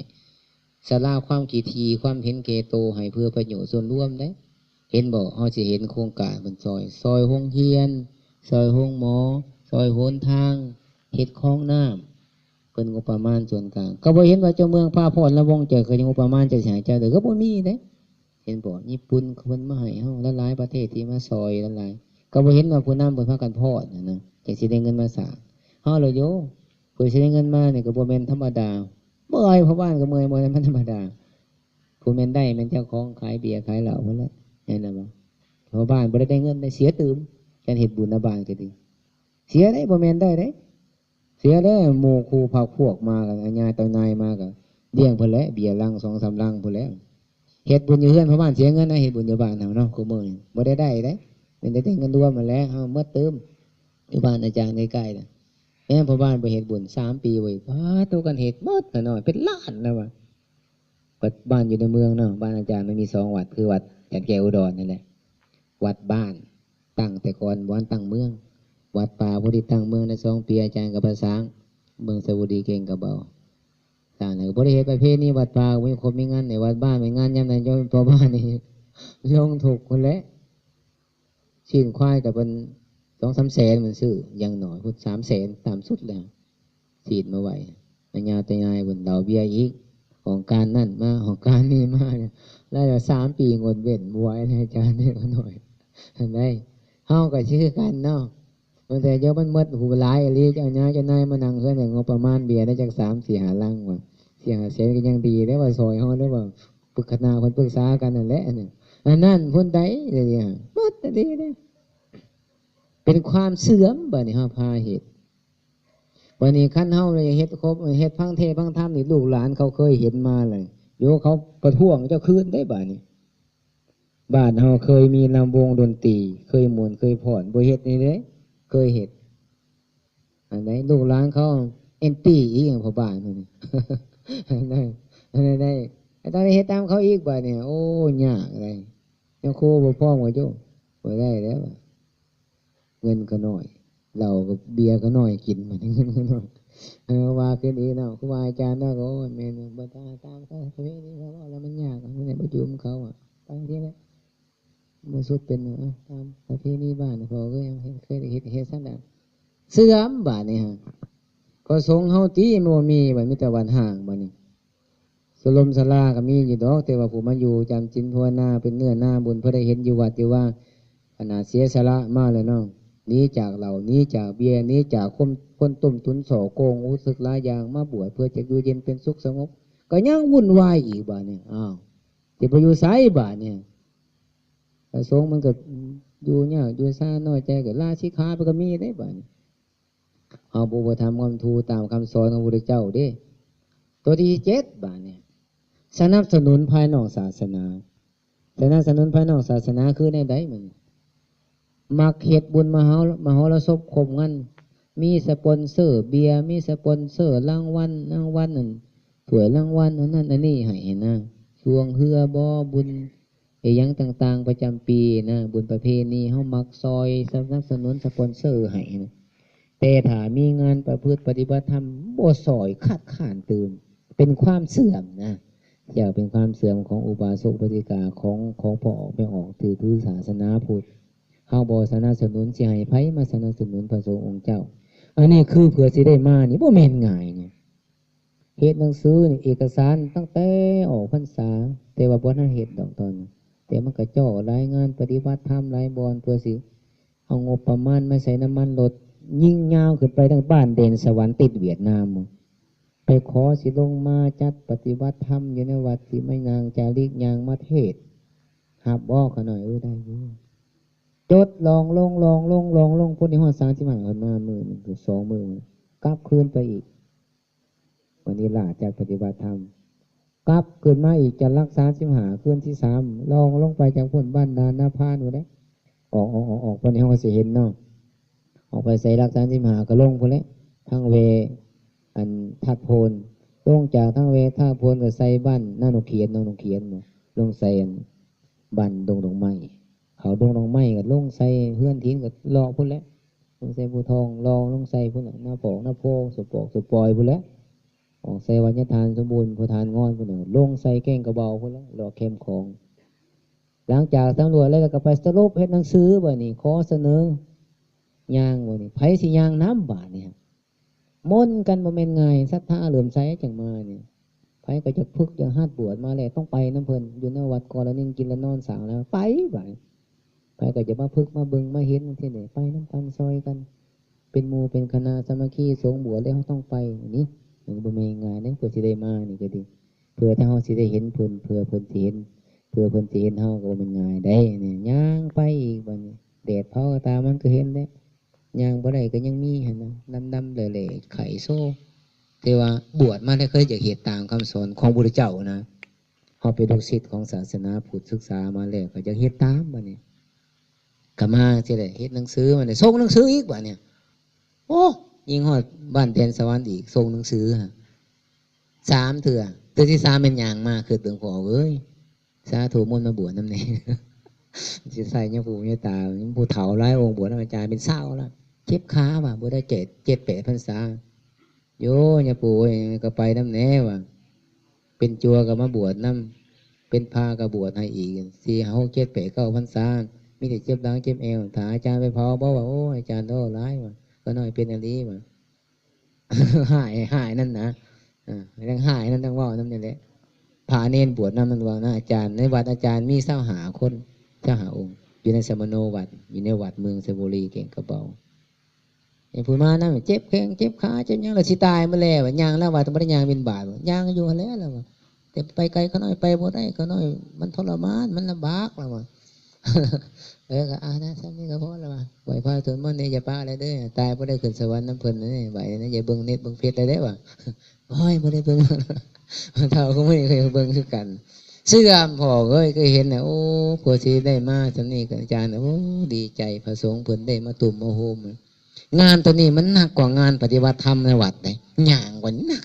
ສະຫຼະຄວາມຂີ້ຖີ່ ຄວາມເຫັນແກ່ໂຕ ໃຫ້ເພື່ອປະໂຫຍດສ່ວນລວມໃດ. ເຫັນບໍ່? ເຮົາຊິເຫັນໂຄງການເພິ່ນຊ່ອຍ ຊ່ອຍໂຮງຮຽນ ຊ່ອຍໂຮງໝໍ ຊ່ອຍຫົນທາງ ເຮັດຄອງນ້ຳ ເພິ່ນງົບປະມານສ່ວນກາງ ກໍບໍ່ເຫັນວ່າເຈົ້າເມືອງພາຜ່ອນລະວົງ ເຈົ້າກໍຍັງງົບປະມານ ເຈົ້າຊິໃຫ້ເຈົ້າເດີ ກໍບໍ່ມີເດ້. ເຫັນບໍ່? ຍີ່ປຸ່ນເພິ່ນມາໃຫ້ເຮົາຫຼາຍໆປະເທດ ທີ່ມາຊ່ອຍຫຼາຍໆ ກໍບໍ່ເຫັນວ່າຜູ້ນຳເພິ່ນພາກັນຜ່ອນຫັ້ນນະ ຈັ່ງຊິໄດ້ເງິນມາສ້າງ. ເຮົາລະໂຍ ເພື່ອຊິໄດ້ເງິນມານີ້ກໍບໍ່ແມ່ນທຳມະດາ ເມື່ອຍ ພໍ່ບ້ານກໍເມື່ອຍ ບໍ່ແມ່ນມັນທຳມະດາ. ຜູ້ແມ່ນໄດ້ແມ່ນເຈົ້າຂອງຂາຍເບຍຂາຍເຫຼົ້າພຸ້ນແຫຼະ ແມ່ນແລ້ວບໍ່? ພໍ່ບ້ານບໍ່ໄດ້ໄດ້ເງິນ ໄດ້ເສຍຕື່ມ. ການເຮັດບຸນນະບ້ານກໍດີ ເສຍເດ້ ບໍ່ແມ່ນໄດ້ເດ້. ເສຍແລ້ວ ໝູ່ຄູ່ພັກພວກມາກັນ ອາຍາເຈົ້ານາຍມາກໍລ້ຽງເພິ່ນແຫຼະ ເບຍລັງສອງສາມລັງພຸ້ນແຫຼະ. ເຮັດບຸນຢູ່ເຮືອນພໍ່ບ້ານເສຍເງິນນະ ເຮັດບຸນຢູ່ບ້ານເຮົາເນາະ ຄູ່ມື້ນີ້ບໍ່ໄດ້ໄດ້ເດ້ ແມ່ນແຕ່ໄດ້ເງິນລວມຫັ້ນແຫຼະ ເຮົາໝົດຕື່ມ. ຢູ່ບ້ານອາຈານໃກ້ໆນະ ແມ່ນພໍ່ບ້ານໄປເຮັດບຸນສາມປີເວີຍ ປາດໂທ້ ກັນເຮັດໝົດນະ ນ້ອຍເປັນລ້ານນະວ່າ. ວັດບ້ານຢູ່ໃນເມືອງເນາະ ບ້ານອາຈານມັນມີສອງວັດ ຄືວັດຈັນແກ້ວອຸດອນນັ້ນແຫຼະ ວັດບ້ານ ຕັ້ງແຕ່ກ່ອນບໍ່ທັນຕັ້ງເມືອງ ວັດປ່າໂພທິດ ຕັ້ງເມືອງໄດ້ສອງປີ ອາຈານກໍປະສາງເມືອງໄຊບູລີ ເກັ່ງກະເບົາ ສ້າງແລ້ວກໍບໍ່ໄດ້ເຮັດປະເພນີວັດປ່າ ບໍ່ມີຄົບມີງານໃນວັດບ້ານ ມີງານຍາມໃດ ຍອມພໍ່ບ້ານນີ້ລົງທຸກພຸ້ນແຫຼະ. ຊີ້ນຄວາຍກໍເພິ່ນສອງສາມແສນ ມັນຊື້ຢ່າງໜ້ອຍພຸ້ນ ສາມແສນ ຕາມສຸດແລ້ວ ຊີ້ນມາໄວ້ ອາຍາຕາຍາຍເພິ່ນເຫຼົ້າເບຍອີກ ຫ້ອງການນັ້ນມາ ຫ້ອງການນີ້ມາ ລາຍລະສາມປີງົດເວັ້ນ ບໍ່ໄຫວແລ້ວອາຈານເດັກນ້ອຍ ຫັ້ນໃດ. ເຮົາກໍຊິຄືກັນເນາະ ຕັ້ງແຕ່ເຈົ້າມັນໝົດຫູຫຼາຍອີ່ຫຼີ ເຈົ້າຍາເຈົ້ານາຍມານັ່ງເຮືອນໃຫ້ງົບປະມານເບຍໄດ້ຈັກສາມສີ່ຫ້າລັງວ່າ ສີ່ຫ້າແສນກໍຍັງດີແລ້ວວ່າ ຊ່ອຍເຮົາແລ້ວວ່າ ປຶກຄະນະເພິ່ນປຶກສາກັນນັ້ນແຫຼະ ອັນນັ້ນພຸ້ນໃດ ໝົດອີ່ຫຼີເດ້. ປັນຄວາມເສື່ອມ ບາດນີ້ເຮົາພາເຮັດ. ບາດນີ້ຄັນເຮົາເຮັດຄົບ ເຮັດຟັງເທດຟັງທຳນີ້ ລູກຫຼານເຂົາເຄີຍເຫັນມາແລ້ວ ໂຍ ເຂົາປະທ້ວງເຈົ້າຄືນເດ້ ບາດນີ້. ບ້ານເຮົາເຄີຍມີລຳວົງດົນຕີ ເຄີຍມ່ວນເຄີຍຟ້ອນ ບໍ່ເຮັດນີ້ເດ້ ເຄີຍເຮັດ. ອັນໃດລູກຫຼານເຂົາແອນຕີອີກຫຍັງພໍ່ບ້ານນີ້ ອັນໃດ ອັນໃດ ອັນໃດ ຕ້ອງໄດ້ເຮັດຕາມເຂົາອີກບາດນີ້ ໂອ້ ຍາກເລີຍ. ຍາຄູບໍ່ພ້ອມກໍຢູ່ ບໍ່ໄດ້ແລ້ວ ເງິນກໍໜ້ອຍ ເຫຼົ້າກັບເບຍກໍໜ້ອຍກິນ ບາດນີ້ເງິນກໍໜ້ອຍ. ເອີ ວ່າຂຶ້ນອີກເນາະ ຄູບາອາຈານເນາະ ກໍ ໂອ້ຍ ແມ່ນຢູ່ ບໍ່ຕ້ອງຕາມເຂົາ ປະເພນີເຂົາເວົ້າແລ້ວມັນຍາກ ມັນບໍ່ຢູ່ນຳເຂົາ ໄປຈັ່ງຊີ້ແຫຼະ. ບໍ່ສຸດເປັນ ເອີ ຕາມປະເພນີບ້ານ ພໍ່ເອີຍ ເຮັດ ເຮັດ ເຮັດ ເຮັດຊັ້ນແຫຼະ ເສື່ອມບາດນີ້ຫັ້ນ. ກໍສົງເຮົາຕິບໍ່ມີ ບາດມີແຕ່ວັດຮ້າງບາດນີ້. ສະຫຼົມສາລາກໍມີຢູ່ດອກ ແຕ່ວ່າຜູ້ມາຢູ່ຈຳສິນພາວະນາ ເປັນເນື້ອນາບຸນ ເພິ່ນໄດ້ເຫັນຢູ່ວັດຢູ່ວາ ຂະໜາດເສຍສະຫຼະມາແລ້ວເນາະ ໜີຈາກເຫຼົ້າ ໜີຈາກເບຍ ໜີຈາກຄົນ ຄົນຕົ້ມຕຸນສໍ້ໂກງ ຮູ້ສຶກຫຼາຍຢ່າງ ມາບວດເພື່ອຈະຢູ່ເຢັນເປັນສຸກສະຫງົບ ກໍຍັງວຸ່ນວາຍອີກບາດນີ້. ອ້າວ ຊິໄປຢູ່ໃສບາດນີ້? ພະສົງມັນກໍຢູ່ຍາກຢູ່ຊາ ນ້ອຍໃຈກໍລາສິກຂາໄປກໍມີເດ້ບາດນີ້. ເຮົາບໍ່ອຸປະຖຳຄຳທູຕາມຄຳສອນຂອງພະພຸດທະເຈົ້າເດ້. ຕົວທີເຈັດບາດນີ້ ສະໜັບສະໜູນພາຍນອກສາສະໜາ. ສະໜັບສະໜູນພາຍນອກສາສະໜາຄືແນວໃດ? ມັນມັກເຮັດບຸນມະຫາ ມະຫອລະສົບຄົບງັນ ມີສະປອນເຊີເບຍ ມີສະປອນເຊີລາງວັນ ລາງວັນນັ້ນ ຖ້ວຍລາງວັນ ອັນນັ້ນອັນນີ້ໃຫ້ຫັ້ນນະ ຊ່ວງເຮືອບໍ ບຸນ ອີຫຍັງຕ່າງໆປະຈຳປີນະ ບຸນປະເພນີ ເຮົາມັກຊ່ອຍສະໜັບສະໜູນສະປອນເຊີໃຫ້ນະ. ແຕ່ຖ້າມີງານປະພຶດປະຕິບັດທຳ ບໍ່ຊ່ອຍ ຄັດຄ້ານຕື່ມ ເປັນຄວາມເສື່ອມນະ. ເຈົ້າ ເປັນຄວາມເສື່ອມຂອງອຸບາສົກອຸບາສິກາ ຂອງ ຂອງພໍ່ອອກແມ່ອອກ ທີ່ຖືສາສະໜາພຸດ. ເຮົາບໍ່ສະໜັບສະໜູນ ຊິໃຫ້ໃຜມາສະໜັບສະໜູນພະສົງອົງເຈົ້າ? ອັນນີ້ຄືເພື່ອຊິໄດ້ມານີ້ ບໍ່ແມ່ນງ່າຍນະ. ເຮັດໜັງສືນີ້ ເອກະສານຕັ້ງແຕ່ອອກພັນສາ ແຕ່ວ່າບໍ່ທັນເຮັດດອກຕອນນີ້ ແຕ່ມັນກະຈໍ້ລາຍງານປະຕິບັດທຳຫຼາຍບ່ອນ ເພື່ອຊິເອົາງົບປະມານມາໃສ່ນ້ຳມັນລົດ ຍິງຍາວຂຶ້ນໄປທາງບ້ານແດນສະຫວັນ ຕິດຫວຽດນາມ. ໄປຂໍຊິລົງມາຈັດປະຕິບັດທຳຢູ່ໃນວັດ ຊິມາຍ່າງຈາລິກຍ່າງມາເທດ ຮັບບໍ່ຂະນ້ອຍ? ເອີ ໄດ້ຢູ່. ຈົດລອງລົງ ລອງລົງ ລອງລົງ ພຸ້ນ ຮອດສາມສິບຫ້າ ເພິ່ນມາມື້ໜຶ່ງ ສອງມື້ ກັບຄືນໄປອີກ. ວັນນີ້ລາຈາກປະຕິບັດທຳ ກັບຂຶ້ນມາອີກຈາກຫຼັກສາມສິບຫ້າ ຄືນທີສາມ ລອງລົງໄປຈາກພຸ້ນ ບ້ານນານາພານພຸ້ນແຫຼະ ອອກ ອອກ ອອກ ອອກໄປນີ້ ເຮົາກໍຊິເຫັນເນາະ ອອກໄປໃສ່ຫຼັກສາມສິບຫ້າ ກໍລົງພຸ້ນແຫຼະ ທາງແວ ອັນ ທາດໂພນ ລົງຈາກທາງແວທາດໂພນ ກໍໃສ່ບ້ານນານົກຂຽນ ໜອງນົກຂຽນ ລົງໃສ່ ອັນ ບ້ານດົງດອກໄມ້ ເຂົ້າດົງດອກໄມ້ກໍລົງໃສ່ເຮືອນຖິ່ນ ກໍເລາະພຸ້ນແຫຼະ ລົງໃສ່ພູທອງ ລອງລົງໃສ່ພຸ້ນແຫຼະ ນາປອກນາໂພ ສະປອກສະປອຍພຸ້ນແຫຼະ ອອກໃສ່ວັດຍະທານສົມບູນ ພູທານງອນພຸ້ນແຫຼະ ລົງໃສ່ແກ້ງກະເບົາພຸ້ນແຫຼະ ເລາະແຄມຂອງ. ຫຼັງຈາກສຳຫຼວດແລ້ວ ກໍໄປສະຫຼຸບເຮັດໜັງສື ບາດນີ້ ຂໍສະເໜີຍ່າງ ບາດນີ້ ໃຜຊິຍ່າງນຳ ບາດນີ້? ມົນກັນບໍ່ແມ່ນງ່າຍ ສັດທາເຫຼື້ອມໃສຈັ່ງມານີ້ ໃຜກໍຈະຝຶກຈະຫັດບວດມາແລ້ວ ຕ້ອງໄປນຳເພິ່ນ ຢູ່ໃນວັດກໍລະນິງກິນລະນອນສ້າງແລ້ວ ໄປບາດນີ້ ໃຜກໍຈະມາຝຶກມາເບິ່ງມາເຫັນຈັ່ງຊີ້ແຫຼະ ໄປນຳກັນຊ່ອຍກັນ ເປັນໝູ່ເປັນຄະນະສາມັກຄີ ສົງບວດແລ້ວເຮົາຕ້ອງໄປນີ້ ມັນບໍ່ແມ່ນງ່າຍເດ້ ເພື່ອຊິໄດ້ມານີ້ກໍດີ ເພື່ອຖ້າເຮົາຊິໄດ້ເຫັນເພິ່ນ ເພື່ອເພິ່ນຊິເຫັນ ເພື່ອເພິ່ນຊິເຫັນເຮົາກໍບໍ່ແມ່ນງ່າຍໄດ໋ນີ້ ຍ່າງໄປອີກບາດນີ້ ແດດເຜົາກໍຕາມ ມັນກໍເຫັນແຫຼະ ຍ່າງບໍ່ໄດ້ກໍຍັງມີຫັ້ນນະ ດຳໆແຫຼ້ໆ ໄຂ້ໂຊ ແຕ່ວ່າບວດມາແລ້ວ ເຄີຍຢາກເຮັດຕາມຄຳສອນຂອງພຸດທະເຈົ້ານະ ເຮົາເປັນລູກສິດຂອງສາສະໜາພຸດ ສຶກສາມາແລ້ວ ກໍຢາກເຮັດຕາມ ບາດນີ້ກໍມາຊິໄດ້ເຮັດໜັງສື ມາໄດ້ສົ່ງໜັງສືອີກ ບາດນີ້ ໂອ້ ຍິງຮອດບ້ານແດນສະຫວັນອີກ ສົ່ງໜັງສືສາມເທື່ອ ເທື່ອທີສາມແມ່ນຍ່າງມາ ຄິດເບິ່ງ ພໍ່ເອີຍ ສາທຸ ມົນມາບວດນຳແດ່ ຊິໃສ່ຍາປູຍາຕາ ຜູ້ເຖົ້າຫຼາຍອົງບວດນຳອາຈານເປັນຊາວແລ້ວ ເຈັບຂາວ່າ ບໍ່ໄດ້ເຈັດ ເຈັດແປດພັນສາ ໂຍ ຍາປູເອີຍ ກໍໄປນຳແດ່ວ່າ ເປັນຈົວກໍມາບວດນຳ ເປັນພະກໍບວດໃຫ້ອີກ ສີ່ ຫ້າ ຫົກ ເຈັດ ແປດ ເກົ້າພັນສາ ມີແຕ່ເຈັບຫຼັງເຈັບແອວ ຖ້າອາຈານໄປເຜົາ ບອກວ່າ ໂອ້ ອາຈານເວົ້າຫຼາຍວ່າ ຂ້ານ້ອຍເປັນອີ່ຫຼີວ່າ ຮ້າຍ ຮ້າຍນັ້ນນະ ເອີ ຍັງຮ້າຍນັ້ນ ຍັງເວົ້ານຳນີ້ແຫຼະ ພະເນນບວດນຳນັ້ນວ່ານະ ອາຈານ ໃນວັດອາຈານມີຊາວຫ້າຄົນ ຊາວຫ້າອົງ ຢູ່ໃນສະມະໂນວັດ ຢູ່ໃນວັດເມືອງໄຊບູລີ ແກ້ງກະເບົາ ໃຫ້ຜູ້ມານຳ ເຈັບແຂ້ງເຈັບຂາເຈັບຫຍັງ ແລ້ວຊິຕາຍໝົດແລ້ວ ຍ່າງລາວວ່າ ແຕ່ບໍ່ໄດ້ຍ່າງບິນບາດ ຍ່າງຢູ່ຫັ້ນແຫຼະ ລາວວ່າ ແຕ່ໄປໄກຂ້ານ້ອຍໄປບໍ່ໄດ້ ຂ້ານ້ອຍມັນທໍລະມານ ມັນລຳບາກ ລາວວ່າ ເອີ ກໍ ອ່າ ນະ ສ່ຳນີ້ກໍພໍແລ້ວວ່າ ໄຫວ້ພະສວດມົນນີ້ ຢ່າປະແລ້ວເດີ ຕາຍບໍ່ໄດ້ຂຶ້ນສະຫວັນນຳເພິ່ນເດ້ ໄຫວ້ນະ ຢ່າເບິ່ງເນັດເບິ່ງເຟສແລ້ວເດ້ວ່າ ໂອ້ຍ ບໍ່ໄດ້ເບິ່ງ ເຖົ້າຄົນນີ້ກໍເບິ່ງຄືກັນ ເຊື່ອມພໍ່ເອີຍ ກໍເຫັນນະ ໂອ້ ກວ່າຊິໄດ້ມາສ່ຳນີ້ກໍ ອາຈານ ໂອ້ ດີໃຈ ພະສົງເພິ່ນໄດ້ມາຕຸ້ມມາໂຮມ ງານໂຕນີ້ມັນໜັກກວ່າງານປະຕິບັດທຳໃນວັດເດ້ ຍ່າງກວ່ານີ້ໜັກ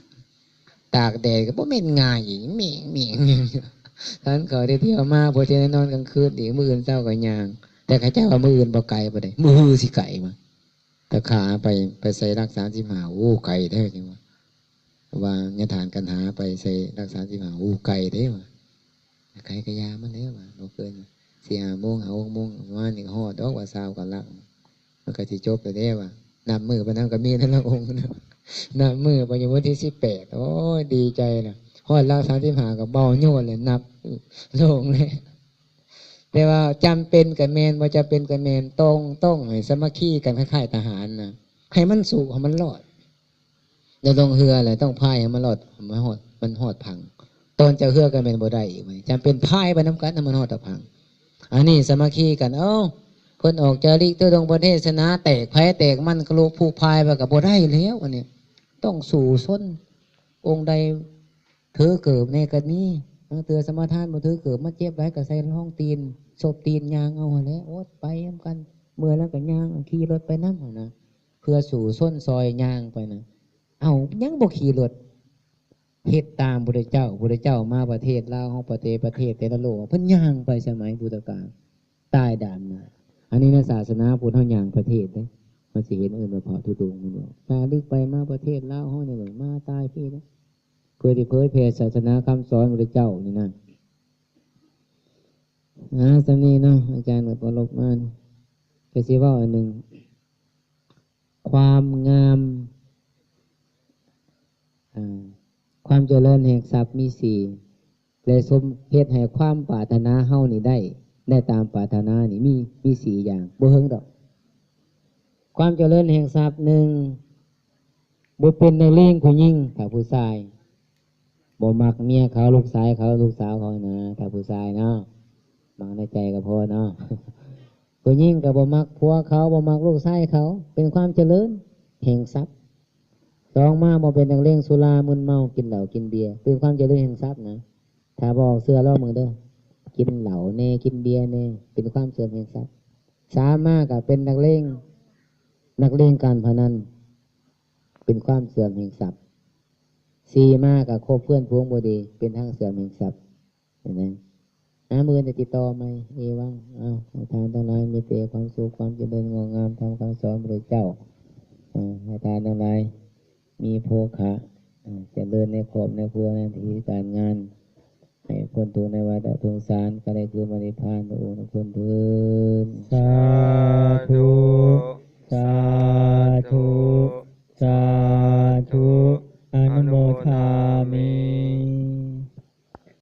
ຕາກແດດກໍບໍ່ແມ່ນງ່າຍອີກ ແມ່ງໆ ຄັນເຂົາໄດ້ທ່ຽວມາ ພໍຊິໄດ້ນອນກາງຄືນອີກ ມື້ອື່ນເຊົ້າກໍຍ່າງ ແຕ່ເຂົາເຈົ້າວ່າມື້ອື່ນບໍ່ໄກປານໃດ ມື້ຮືຊິໄກວະ ຕາຂາໄປ ໄປໃສ່ຫຼັກສາມສິບຫ້າ ໂອ້ ໄກແທ້ ຈັ່ງວ່າ ວ່າຍາຖານກັນຫາໄປໃສ່ຫຼັກສາມສິບຫ້າ ໂອ້ ໄກເດ້ວ່າ ໄກກະຢ່າມັນແຫຼະວ່າ ບໍ່ເກີນສີ່ຫ້າໂມງ ຫ້າຫົກໂມງ ປະມານນີ້ກໍຮອດດອກວ່າ ຊາວກວ່າຫຼັກ ມັນກໍຊິຈົບແລ້ວເດ້ວ່າ ນັບມື້ໄປນຳກໍມີແລ້ວລະອົງ ນັບມື້ໄປຢູ່ວັນທີສິບແປດ ໂອ້ຍ ດີໃຈລະ ຮອດຫຼັກສາມສິບຫ້າກໍເບົາໂຍນແລ້ວ ນັບໂລ່ງແລ້ວ ແຕ່ວ່າຈຳເປັນກໍແມ່ນ ບໍ່ຈຳເປັນກໍແມ່ນ ຕ້ອງ ຕ້ອງໃຫ້ສາມັກຄີກັນ ຄ້າຍໆທະຫານນະ ໃຫ້ມັນສູ້ ໃຫ້ມັນລອດ ແລ້ວລົງເຮືອແລ້ວຕ້ອງພາຍໃຫ້ມັນລອດ ໃຫ້ມັນຮອດ ມັນຮອດຝັ່ງ ຕອນຈະເຮືອກໍແມ່ນບໍ່ໄດ້ອີກ ຈຳເປັນພາຍໄປນຳກັນໃຫ້ມັນຮອດຝັ່ງ ອັນນີ້ສາມັກຄີກັນ ເອົ້າ ເພິ່ນອອກຈາລິກທຸດົງປະເທດສະໜາ ແຕກໃຜແຕກມັນ ກະໂລກຜູ້ພາຍໄປກໍບໍ່ໄດ້ແລ້ວ ອັນນີ້ຕ້ອງສູ້ຊົນ ອົງໃດຖືເກີບແດ່ກໍມີ ບາງເທື່ອສະມາທານບໍ່ຖືເກີບ ມາເຈັບຫຼາຍກໍໃສ່ຮອງຕີນ ສົບຕີນຍ່າງເອົາຫັ້ນແຫຼະ ໂອດ ໄປນຳກັນ ເມື່ອຍແລ້ວກໍຍ່າງ ຂີ່ລົດໄປນຳຫັ້ນນະ ເພື່ອສູ້ຊົນຊ່ອຍຍ່າງໄປນະ ເອົ້າ ຍັງບໍ່ຂີ່ລົດ ເຮັດຕາມພຸດທະເຈົ້າ ພຸດທະເຈົ້າມາປະເທດລາວເຮົາ ປະເທດ ປະເທດແຕ່ລະໂລກ ເພິ່ນຍ່າງໄປສະໄໝພຸດທະການ ຕາຍດານນະ ອັນນີ້ໃນສາສະໜາພຸດເຮົາຍ່າງປະເທດເດ້ ມັນຊິເຫັນເອີ້ນວ່າພະທຸດົງ ແມ່ນບໍ່? ຈາລິກໄປມາປະເທດລາວເຮົານີ້ ມາຕາຍພີ້ເດ້ ເພື່ອທີ່ເຜີຍແຜ່ສາສະໜາຄຳສອນພຸດທະເຈົ້ານີ້ນະ ອາ ສ່ຳນີ້ເນາະ ອາຈານກໍເຄົາລົບມາ ກໍຊິເວົ້າອັນໜຶ່ງ ຄວາມງາມ ອາ ຄວາມຈະເລີນແຫ່ງຊັບມີສີ່ ແລະ ສົມເຮັດໃຫ້ຄວາມປາດຖະໜາເຮົານີ້ໄດ້ ໄດ້ຕາມປາດຖະໜານີ້ມີ ມີສີ່ຢ່າງ ບໍ່ເຫິງດອກ ຄວາມຈະເລີນແຫ່ງຊັບ ໜຶ່ງ ບໍ່ເປັນນັກເລງຜູ້ຍິງ ຖ້າຜູ້ຊາຍ ບໍ່ມັກເມຍເຂົາ ລູກຊາຍເຂົາ ລູກສາວເຂົານະ ຖ້າຜູ້ຊາຍເນາະ ມັກໃນໃຈກໍພໍເນາະ ຜູ້ຍິງກໍບໍ່ມັກຜົວເຂົາ ບໍ່ມັກລູກຊາຍເຂົາ ເປັນຄວາມຈະເລີນແຫ່ງຊັບ ສອງມາ ບໍ່ເປັນນັກເລງສຸລາມຶນເມົາ ກິນເຫຼົ້າກິນເບຍ ເປັນຄວາມຈະເລີນແຫ່ງຊັບນະ ຖ້າບໍ່ເຊື່ອລອງເບິ່ງເດີ ກິນເຫຼົ້າແດ່ ກິນເບຍແດ່ ເປັນຄວາມເສື່ອມແຫ່ງຊັບ ສາມມາ ກໍເປັນນັກເລງ ນັກເລງການພະນັນ ເປັນຄວາມເສື່ອມແຫ່ງຊັບ ສີ່ມາ ກໍຄົບເພື່ອນຝູງບໍ່ດີ ເປັນທາງເສື່ອມແຫ່ງຊັບ ເຫັນໄໝ? ອາ ມື້ອື່ນຈະຕິດຕໍ່ໃໝ່ ເອວັງ ເອົາ ໃຫ້ທ່ານທັງຫຼາຍມີແຕ່ຄວາມສຸກ ຄວາມຈະເລີນ ງອກງາມຕາມຄຳສອນພະພຸດທະເຈົ້າ ເອົາ ໃຫ້ທ່ານທັງຫຼາຍມີໂພຄະ ເອົາ ຈະເລີນໃນຄອບໃນຄົວ ໃນໜ້າທີ່ການງານ ໃຫ້ພົ້ນທຸກໃນວັດຕະສົງສານ ກໍໄດ້ຄືມານິບພານທຸກຄົນເທີ້ນ ສາທຸ ສາທຸ ສາທຸ ອະນຸໂມທາມິ.